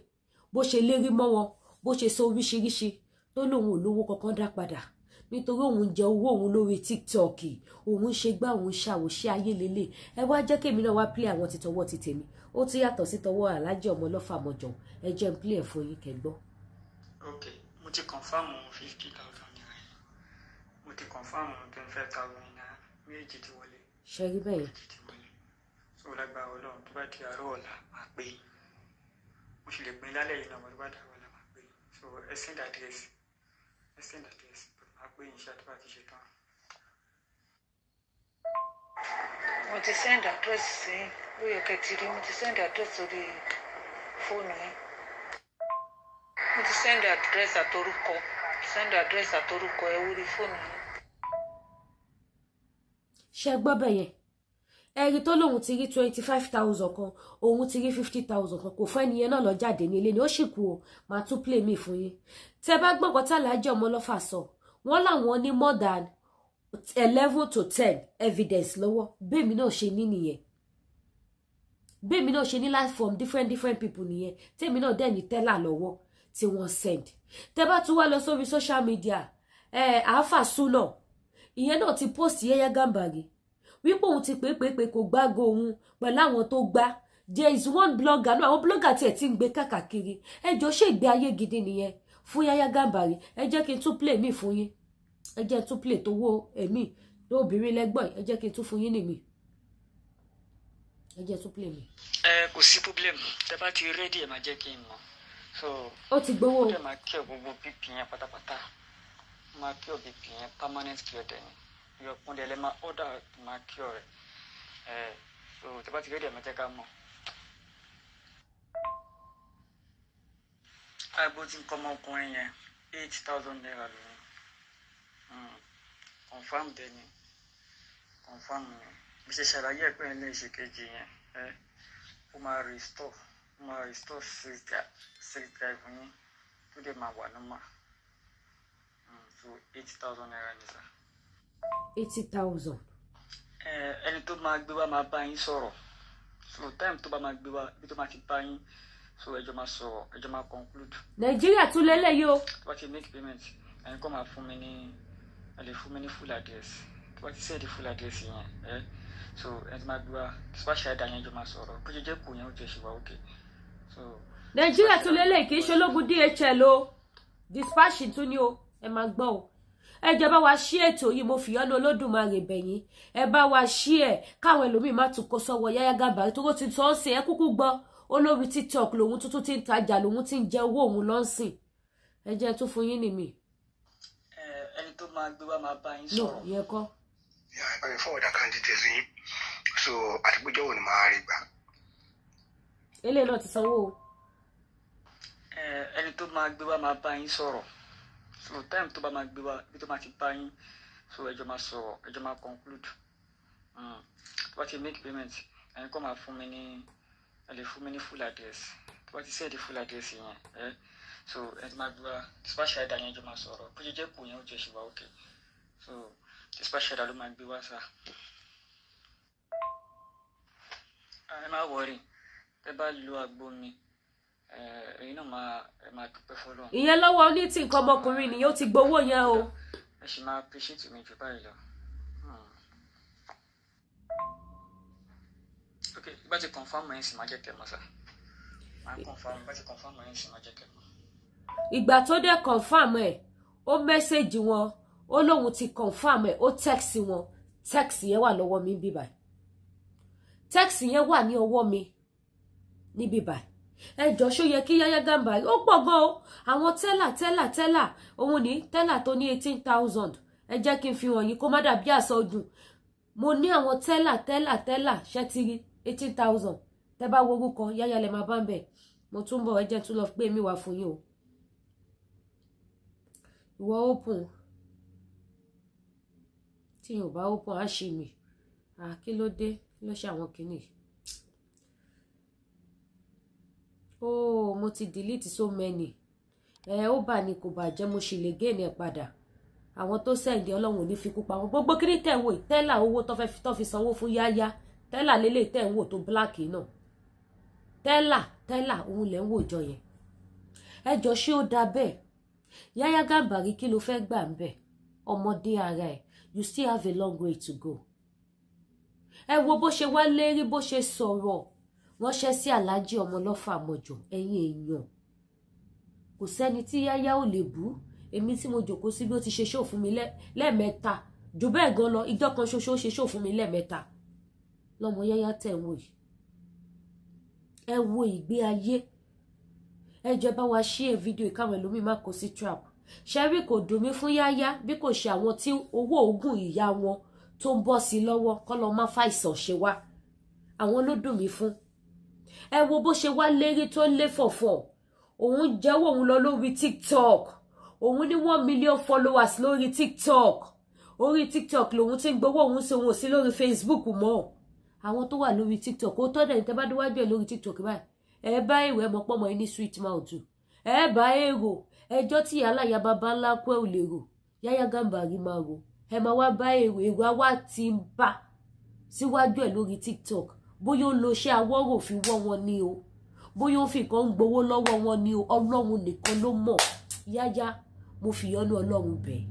bó ṣe lérí mọ́ wọn, bó ṣe sọ oríṣiríṣi tó lóun ò lówó kankan dá padà nítorí òun jẹ owó òun lórí TikTok, òun ṣe gbá òun ṣàwòṣe ayé lélẹ̀. Ẹ wá jẹ́ kémi náà wá play àwọn títọwọ́ ti tèmi, ó tún yàtọ̀ sí tọwọ́ Alhaji ọmọ Ọlọ́fàmọ̀jọ. Ẹ jẹ́ n play ẹ̀ fún yín kẹ́ gbọ́. Ok, mo ti confirm 50,000 naira, mo ti confirm 25,000 naira, méjì ti wọlé. Ṣe rí bẹ́ẹ̀? Méjì ti wọlé. So lágbára Ọlọ́run, tó bá di àárọ̀ ọ̀la máa pè é. Mo sì lè pín lálẹ́ yìí náà, tó bá di àárọ̀ ọ̀la máa pè é. So ẹ send address, ẹ send address, máa pè é iṣẹ́ tó bá ti ṣe tán. Mo ti send address sí Ó yẹ kẹ́ ti rí, mo ti send address sórí fóònù yín. Mo ti send address àtorúkọ, send address àtorúkọ ẹ wórí fóònù yín. Ṣe gbọ́ bẹ́ẹ̀ yẹn? Ẹ̀rí tó lóun ti rí 25,000 kan, òun ti rí 50,000 kan, kò fẹ́ nìyẹn náà lọ jáde ní ilé ni ó sì kú o. Máa tún play mi fún yín. Tẹ bá gbọ́ngàn tá Alhaji Ọmọlọ́fà sọ, wọ́n láwọn ní more than 11 to 10 evidence lọ́wọ́. Bẹ́ẹ̀mi náà ṣe ní nìyẹn, bẹ́ẹ̀mi náà ṣe ní life from different different people nìyẹn. Tèmi náà dẹ̀ ní teller lọ́wọ́ tí wọ́n send. Tẹ bá tún wá lọ sórí social media, ẹ̀ àáfà súnà, ìyẹn náà ti post Yahya Gambari wípé òun ti pè pé pé kò gbágo òun pẹ̀lú àwọn tó gbá. There is one blogger náà, àwọn blogger tiẹ̀ ti ń gbé káàkiri. Ẹ jọ, ṣé ìgbé ayé gidi nìyẹn fún Yahya Gambari? Ẹ jẹ́ kí n tún play mi fún yín. Ẹ jẹ́ n tún play tó wó èmi lóbìnrin lẹ́gbọ̀n. Ẹ jẹ́ kí n tún fún yín nìmi. Ẹ jẹ́ tún play mi. Ẹ kò sí problem, tẹ bá ti ready, ẹ máa jẹ́ kí n mọ̀. So ó ti gbowó. Ó dẹ̀ máa cure gbogbo BP yẹn pátápátá. Ó máa cure BP yẹn, permanent cure dẹ̀ ni. Ìyọkùn dẹ̀ lẹ máa order, máa cure rẹ̀ ẹ. So tẹ bá ti ready, ẹ máa jẹ́ ká mọ̀. Àgbo tí nǹkan ọmọkùnrin yẹn, ₦8,000 lòun. Confam dẹ̀ ni, confam ni. Bí ṣe ṣàlàyé ẹ̀ pé ẹ̀ lè ṣe kejì yẹn ẹ, ó máa restore sex drive yín, tó dẹ̀ máa wà normal. So ₦8,000 ni sir. 80,000. Ẹ ẹni tó máa gbé wá máa bá yín sọ̀rọ̀. So time tó bá máa gbé wá, ibi tó máa ti bá yín, so ẹ jọ máa sọ̀rọ̀, ẹ jọ máa conclude. Nàìjíríà tún lélẹ́yìí o. Tó bá ti make payment, ẹ̀yin kọ́ máa fún mi ní, ẹ lè fún mi ní full address. Tó bá ti send full address yẹn ẹ, so ẹni tó máa gbé wá, dispatch rider yẹn, jọ máa sọ̀rọ̀. Bó ṣe jẹ́ kù yẹn, ó jẹ́ ṣe wá okay. So Nàìjíríà tún lélẹ́yìí. Kì í ṣe ológun DHL o, dispatch tún ni o. Ẹ máa gbọ́ o. Ẹ jẹ́ bá wa ṣí ètò yìí. Mo fìyọ́nú Olódùmarè bẹ̀yìn, ẹ bá wa ṣí ẹ̀ káwọn ẹlòmíì má tún kó sọ́wọ́ Yahya Gambari tó ti tọ́ sí. Ẹ kúkú gbọ́, olórí TikTok lòun tuntun ti ń tajà, lòun ti ń jẹ owó òun lọ́sìn. Ẹ jẹ́ tún fún yín nìmí. Ẹ ẹni tó máa gbé wá máa bá yín No, sọ̀rọ̀. ìyẹn kọ́. Yeah, ẹ bá mi forward account details yín. So àti pé jọ́wọ́ ni màá rí gbà? Eléyìí náà ti sanwó o. Ẹ ẹni tó máa gbé wá máa bá yín sọ̀rọ̀. So time tó bá máa gbé wá, ibi tó máa ti bá yín, so ẹ jọ máa sọ̀rọ̀, ẹ jọ máa conclude. Tó bá ti make payment, ẹ̀yin kọ́ máa fún mi ní, ẹ lè fún mi ní full address. Tó bá ti send full address yẹn ẹ, so ẹni tó máa gbé wá, dispatch rider yẹn, jọ máa sọ̀rọ̀. Bó ṣe jẹ́ kù yẹn, ó jẹ́ ṣe wá okay. So dispatch rider ló máa gbé wá sá. Ẹ má worry, tẹ bá lo àgbo mi, ẹ̀yin náà máa, ẹ máa dúpẹ́ fọ́lọ́run. Ìyẹn lọ́wọ́ ní tí nǹkan ọmọkùnrin nìyẹn, ó ti gbowó yẹn o. Ẹ sì máa appreciate mi jù báyìí lọ. Ok, bá ti confirm yẹn sì máa jẹ́ kẹ́ mọ̀ sá. Máa confirm, bá ti confirm yẹn sì máa jẹ́ kẹ́ mọ̀. Ìgbà tó dé confirm ẹ̀, ó message wọn, ó lóun ti confirm ẹ̀, ó text wọn. Text yẹn wà lọ́wọ́ mi níbí báyìí. Text yẹn wà ní ọwọ́ mi níbí báyìí. Ẹ jọ, ṣó yẹ kí Yahya Gambari ó pọ̀ gan o? Àwọn teller teller teller, òun ní teller tó ní 18,000. Ẹ jẹ́ kí n fi hàn yín kó má dàbí àsọdùn. Mo ní àwọn teller teller teller. Ṣẹ́ ti rí 18,000? Tẹ́ bá wo orúkọ Yahya lẹ máa bá ń bẹ̀. Mo tún bọ̀, ẹ jẹ́ tún lọ gbé mi wá fún yín o. Ìwọ open, tí yóò bá open á ṣì mí. Kí ló dé? Kí ló ṣe àwọn kìíní? Oh, mo ti delete so many. Ẹ ó bà ní kò bàjẹ́, mo sì lè gain ẹ̀ padà. Àwọn tó send, Ọlọ́run ò ní fi kú pa wọn. Gbogbo kí ní tẹ̀ ń wò, teller owó tó fẹ́ tó fi sanwó fún Yáyá, teller lélẹ̀ tẹ̀ ń wò tó black náà, teller teller òun lẹ̀ ń wò jọ yẹn. Ẹ jọ, ṣé ó dáa bẹ́ẹ̀? Yáyá Gàmbàrí, kí ló fẹ́ gbà ń bẹ̀? Ọmọdé ara ẹ̀, you still have a long way to go. Ẹ wo bó ṣe wá lérí, bó ṣe sọ̀rọ̀ ránṣẹ́ sí Aláàjì Ọmọlọ́fà Mọ̀jọ̀. Ẹ̀yin èèyàn, kò sẹ́ni tí Yáyá ò lè bú. Èmi tí mo jòkó sí bí ó ti ṣe ṣó fún mi lẹ́ẹ̀mẹ́ta, jù bẹ́ẹ̀ gan lọ, ìjọ kan ṣoṣo ó ṣe ṣó fún mi lẹ́ẹ̀mẹ́ta. Lọ́mọ Yáyá tẹ̀ ń wò yìí, ẹ wo ìgbé ayé. Ẹ jọ̀ọ́, bá wa share fídíò ìkáwọn ẹlòmíì má kó sí trap. Ṣẹ́rí, kò dùn mí fún Yáyá bí kò ṣe àwọn tí owó oògùn ìyá wọn tó ń bọ́ sí lọ́wọ́ kọ́ lọ́ má fàìsàn ṣe wá. Àwọn ló dùn mí fún. Ẹ wo bó ṣe wá lérí tó lé fọ̀fọ̀. Òun jẹ́wọ́, òun lọ lórí TikTok, òun ní 1 million followers lórí TikTok. Orí TikTok lòun ti ń gbowó òun, sí òun ò sí lórí Facebook mọ́. Àwọn tó wà lórí TikTok, ó tọ́ dẹ̀ ní tẹ́ bá déwájú ẹ̀ lórí TikTok báyìí, ẹ bá èrò, ẹ mọ̀ pọ́nmọ́ ẹ ní sweet mouth, ẹ bá èrò ẹjọ́ tí aláya bàbá ńlá kú ẹ ò lè rò, Yáyá Gàmbàrí máa rò. Ẹ máa wá bá èrò, èrò á wá ti ń bá síwájú ẹ lórí TikTok. Bóyá ó lo iṣẹ́ awọ́rò fi wọ́ wọn ní o, bóyá ó fi nǹkan ń gbowó lọ́wọ́ wọn ní o, Ọlọ́run nìkan ló mọ̀. Yáyá, mo fi yọ́nú Ọlọ́run bẹ̀,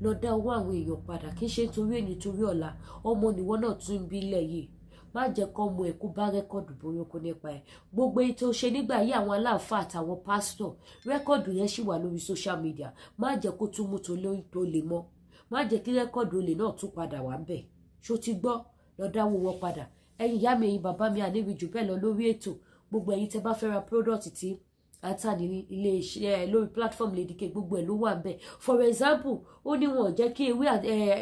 lọ dá owó àwọn èèyàn padà. Kì í ṣe nítorí èyí, nítorí ọ̀la ọmọ nìwọ náà tún ń bí ilẹ̀ yìí. Má jẹ́ kó ọmọ ẹ̀ kó bá record burúkú nípa ẹ̀. Gbogbo ètò ṣe nígbà yí, àwọn aláàfáà àtàwọn pásítọ̀, record yẹn ṣì wà lórí social media. Má jẹ́ kó tún mú tó lè mọ́, má jẹ́ kí record olè náà tún padà wá bẹ̀. Ṣó ti gbọ́? Lọ dáwó wọn padà. Ẹ̀yin ìyá mi, ẹ̀yin bàbá mi, àníbi jù bẹ́ẹ̀ lọ lórí ètò. Gbogbo ẹ̀yin tẹ́ bá fẹ́ ra product tí ata ní ilé iṣẹ́ lórí platform Lady K, gbogbo ẹ̀ ló wà ń bẹ̀. For example, ó ní wọn ò jẹ́ kí ewé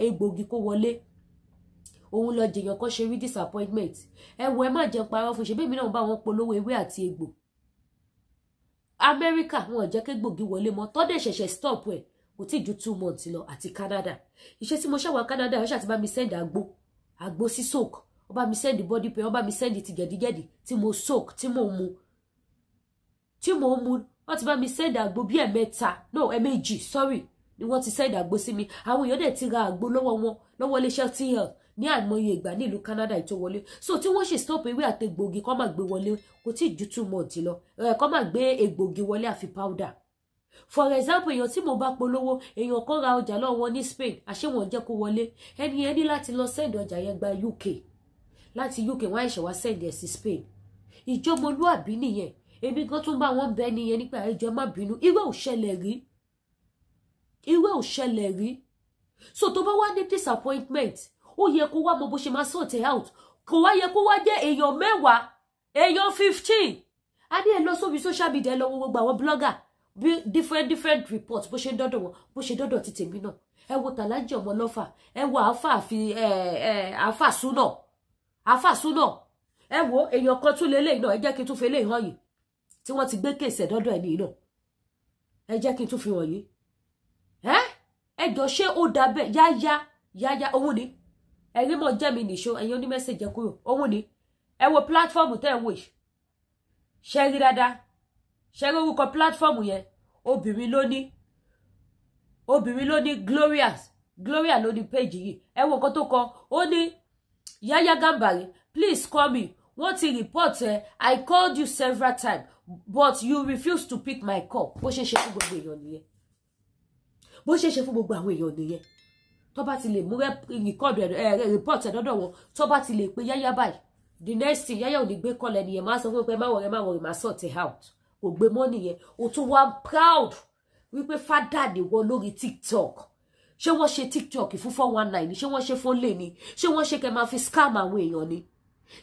egbògi kó wọlé, òun lọ jèèyàn kan ṣe rí disappointment. Ẹ wo, ẹ má jẹ́ parọ́ fún ṣe bí èmi náà bá wọn polówó ewé àti egbò. Amẹ́ríkà, wọn ò jẹ́ kí egbògi wọlé mọ́, tọ́dẹ̀ ṣẹ̀ṣẹ̀ stop ẹ̀, kò tí ju 2 months lọ. Àti Canada, iṣẹ́ tí mo ṣàwà Canada, wọ́n ṣàti bá mi send àgbo, àgbo sí soak, wọ́n bá mi send body pain, wọ́n bá mi send ti gẹ̀dígẹ̀dí tí mo soak, tí mo mu. Wọ́n ti bá mi send àgbo bí ẹ̀mẹ́ta, no, ẹ̀mẹ́jì, sorry, ni wọ́n ti send àgbo sí mi. Àwọn èèyàn dẹ̀ ti ra àgbo lọ́wọ́ wọn, lọ́wọ́ iléeṣẹ́ TL ní àìmọye ìgbà nílùú Canada tó wọlé. So tí wọ́n ṣe stop ewé àti egbògi kọ́ máa gbé wọlé, kò tí ì ju 2 months lọ, ẹ̀ kọ́ máa gbé egbògi wọlé àfi powder. For example, èèyàn tí mo bá polówó, èèyàn kan ra ọjà lọ́wọ́ wọn ní Spain, àṣé wọn jẹ́ kó wọlé. Ẹni yẹn ní láti lọ send ọjà yẹn gba UK, láti UK wọ́n àìṣẹ̀ wá send ẹ̀ sí Spain. Ìjọmọlúàbí nìyẹn. Èmi gan tún bá wọn bẹ nìyẹn nípa ẹjọ́, má bínú, irú ẹ̀ ò ṣẹlẹ̀ rí, irú ẹ̀ ò ṣẹlẹ̀ rí. So tó bá wá ní disappointment, ó yẹ kó wá mọ bó ṣe máa sort it out. Kò wá yẹ kó wá jẹ́ èèyàn 10, èèyàn 15. A ní ẹ lọ sórí social media, ẹ lọ wo gbogbo àwọn blogger, bí different different reports bó ṣe ń dọ́dọ̀ wọn, bó ṣe dọ́dọ̀ ti tèmi náà. Ẹ wo Tàlájì ọmọ lọ́fà, ẹ wo àáfà fi ẹ ẹ àáfà súnà, àáfà súnà. Ẹ wo èèyàn kan tún lélẹ́yìn náà. Ẹ jẹ́ kí n tún fi eléyìí hàn yìí tí wọ́n ti gbé case ẹ̀ dọ́dọ̀ ẹ̀ nìyí náà. Ẹ jẹ́ kí n tún fi hàn yìí. Ẹ jọ, ṣé ó dà bẹ́ẹ̀? Yáyá, yáyá, òun ni ẹ̀rí mọ̀ jẹ́ mi nìṣó. Ẹ̀yin oní message kúrò, òun ni. Ẹ wo platform tẹ́ ẹ wò yìí, ṣe rí dáadáa? Ṣe rí orúkọ platform yẹn? Obìnrin ló ní, obìnrin ló ní, Gloria, Gloria ló ní page yìí. Ẹ wo nǹkan tó kọ. Ó ní, "Yaya Gambari, please call me. Wọ́n ti report ẹ. I called you several times, but you refuse to pick my call." Bó ṣe ṣe fún gbogbo èèyàn nìyẹn, bó ṣe ṣe fún gbogbo àwọn èèyàn nìyẹn. Tó bá ti lè mú report ẹ̀ dọ́dọ̀ wọn, tó bá ti lè pe Yáyá báyìí, the next thing, Yáyá ò ní gbé call. Ẹnìyẹn máa sọ fún pé, "Má worry, má worry, má sort it out." Kò gbé mọ́ nìyẹn. O tún wá proud wípé fádà nìwọ lórí TikTok. Ṣé wọ́n ṣe TikTok fún 419? Ṣé wọ́n ṣe fún lè ní? Ṣé wọ́n ṣe kẹ́ máa fi scam àwọn èèyàn ni?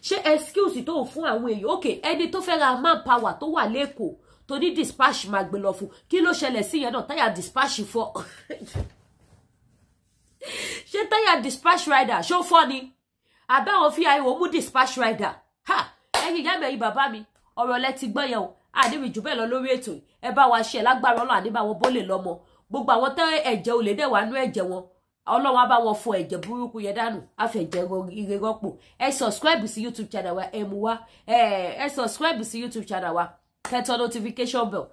Ṣé excuse tó ń fún àwọn èèyàn? Ok, ẹni tó fẹ́ ra manpower tó wà lẹ́kọ̀ọ́, tó ní dispatch máa gbé lọ fún, kí ló ṣẹlẹ̀ sí yẹn náà? Táyà dispatch fọ́. Ṣé táyà dispatch rider ṣó fọ́ ni? Àbẹ́wọn fi àìwò mú dispatch rider ha? Ẹ̀yin ìyá mi, ẹ̀yin bàbá mi, ọ̀rọ̀ lẹ ti gbọ́ yẹn o. Àdébí jù bẹ́ẹ̀ lọ lórí ètò. Ẹ bá wa ṣe lágbára Ọlọ́run, àdébá wọn bó lè lọ́mọ. Gbogbo àwọn tẹ́ ẹ̀jẹ̀ olè dẹ̀ wà nú ẹ̀jẹ̀ wọn, Ọlọ́run á bá wọn fọ ẹ̀jẹ̀ burúkú yẹn dànù, á fẹ́ ẹ̀jẹ̀ ire rọ́pò. Ẹ subscribe sí YouTube channel wa, ẹ mú wa, ẹ subscribe sí YouTube channel wa, kẹ́ tẹ notification bell.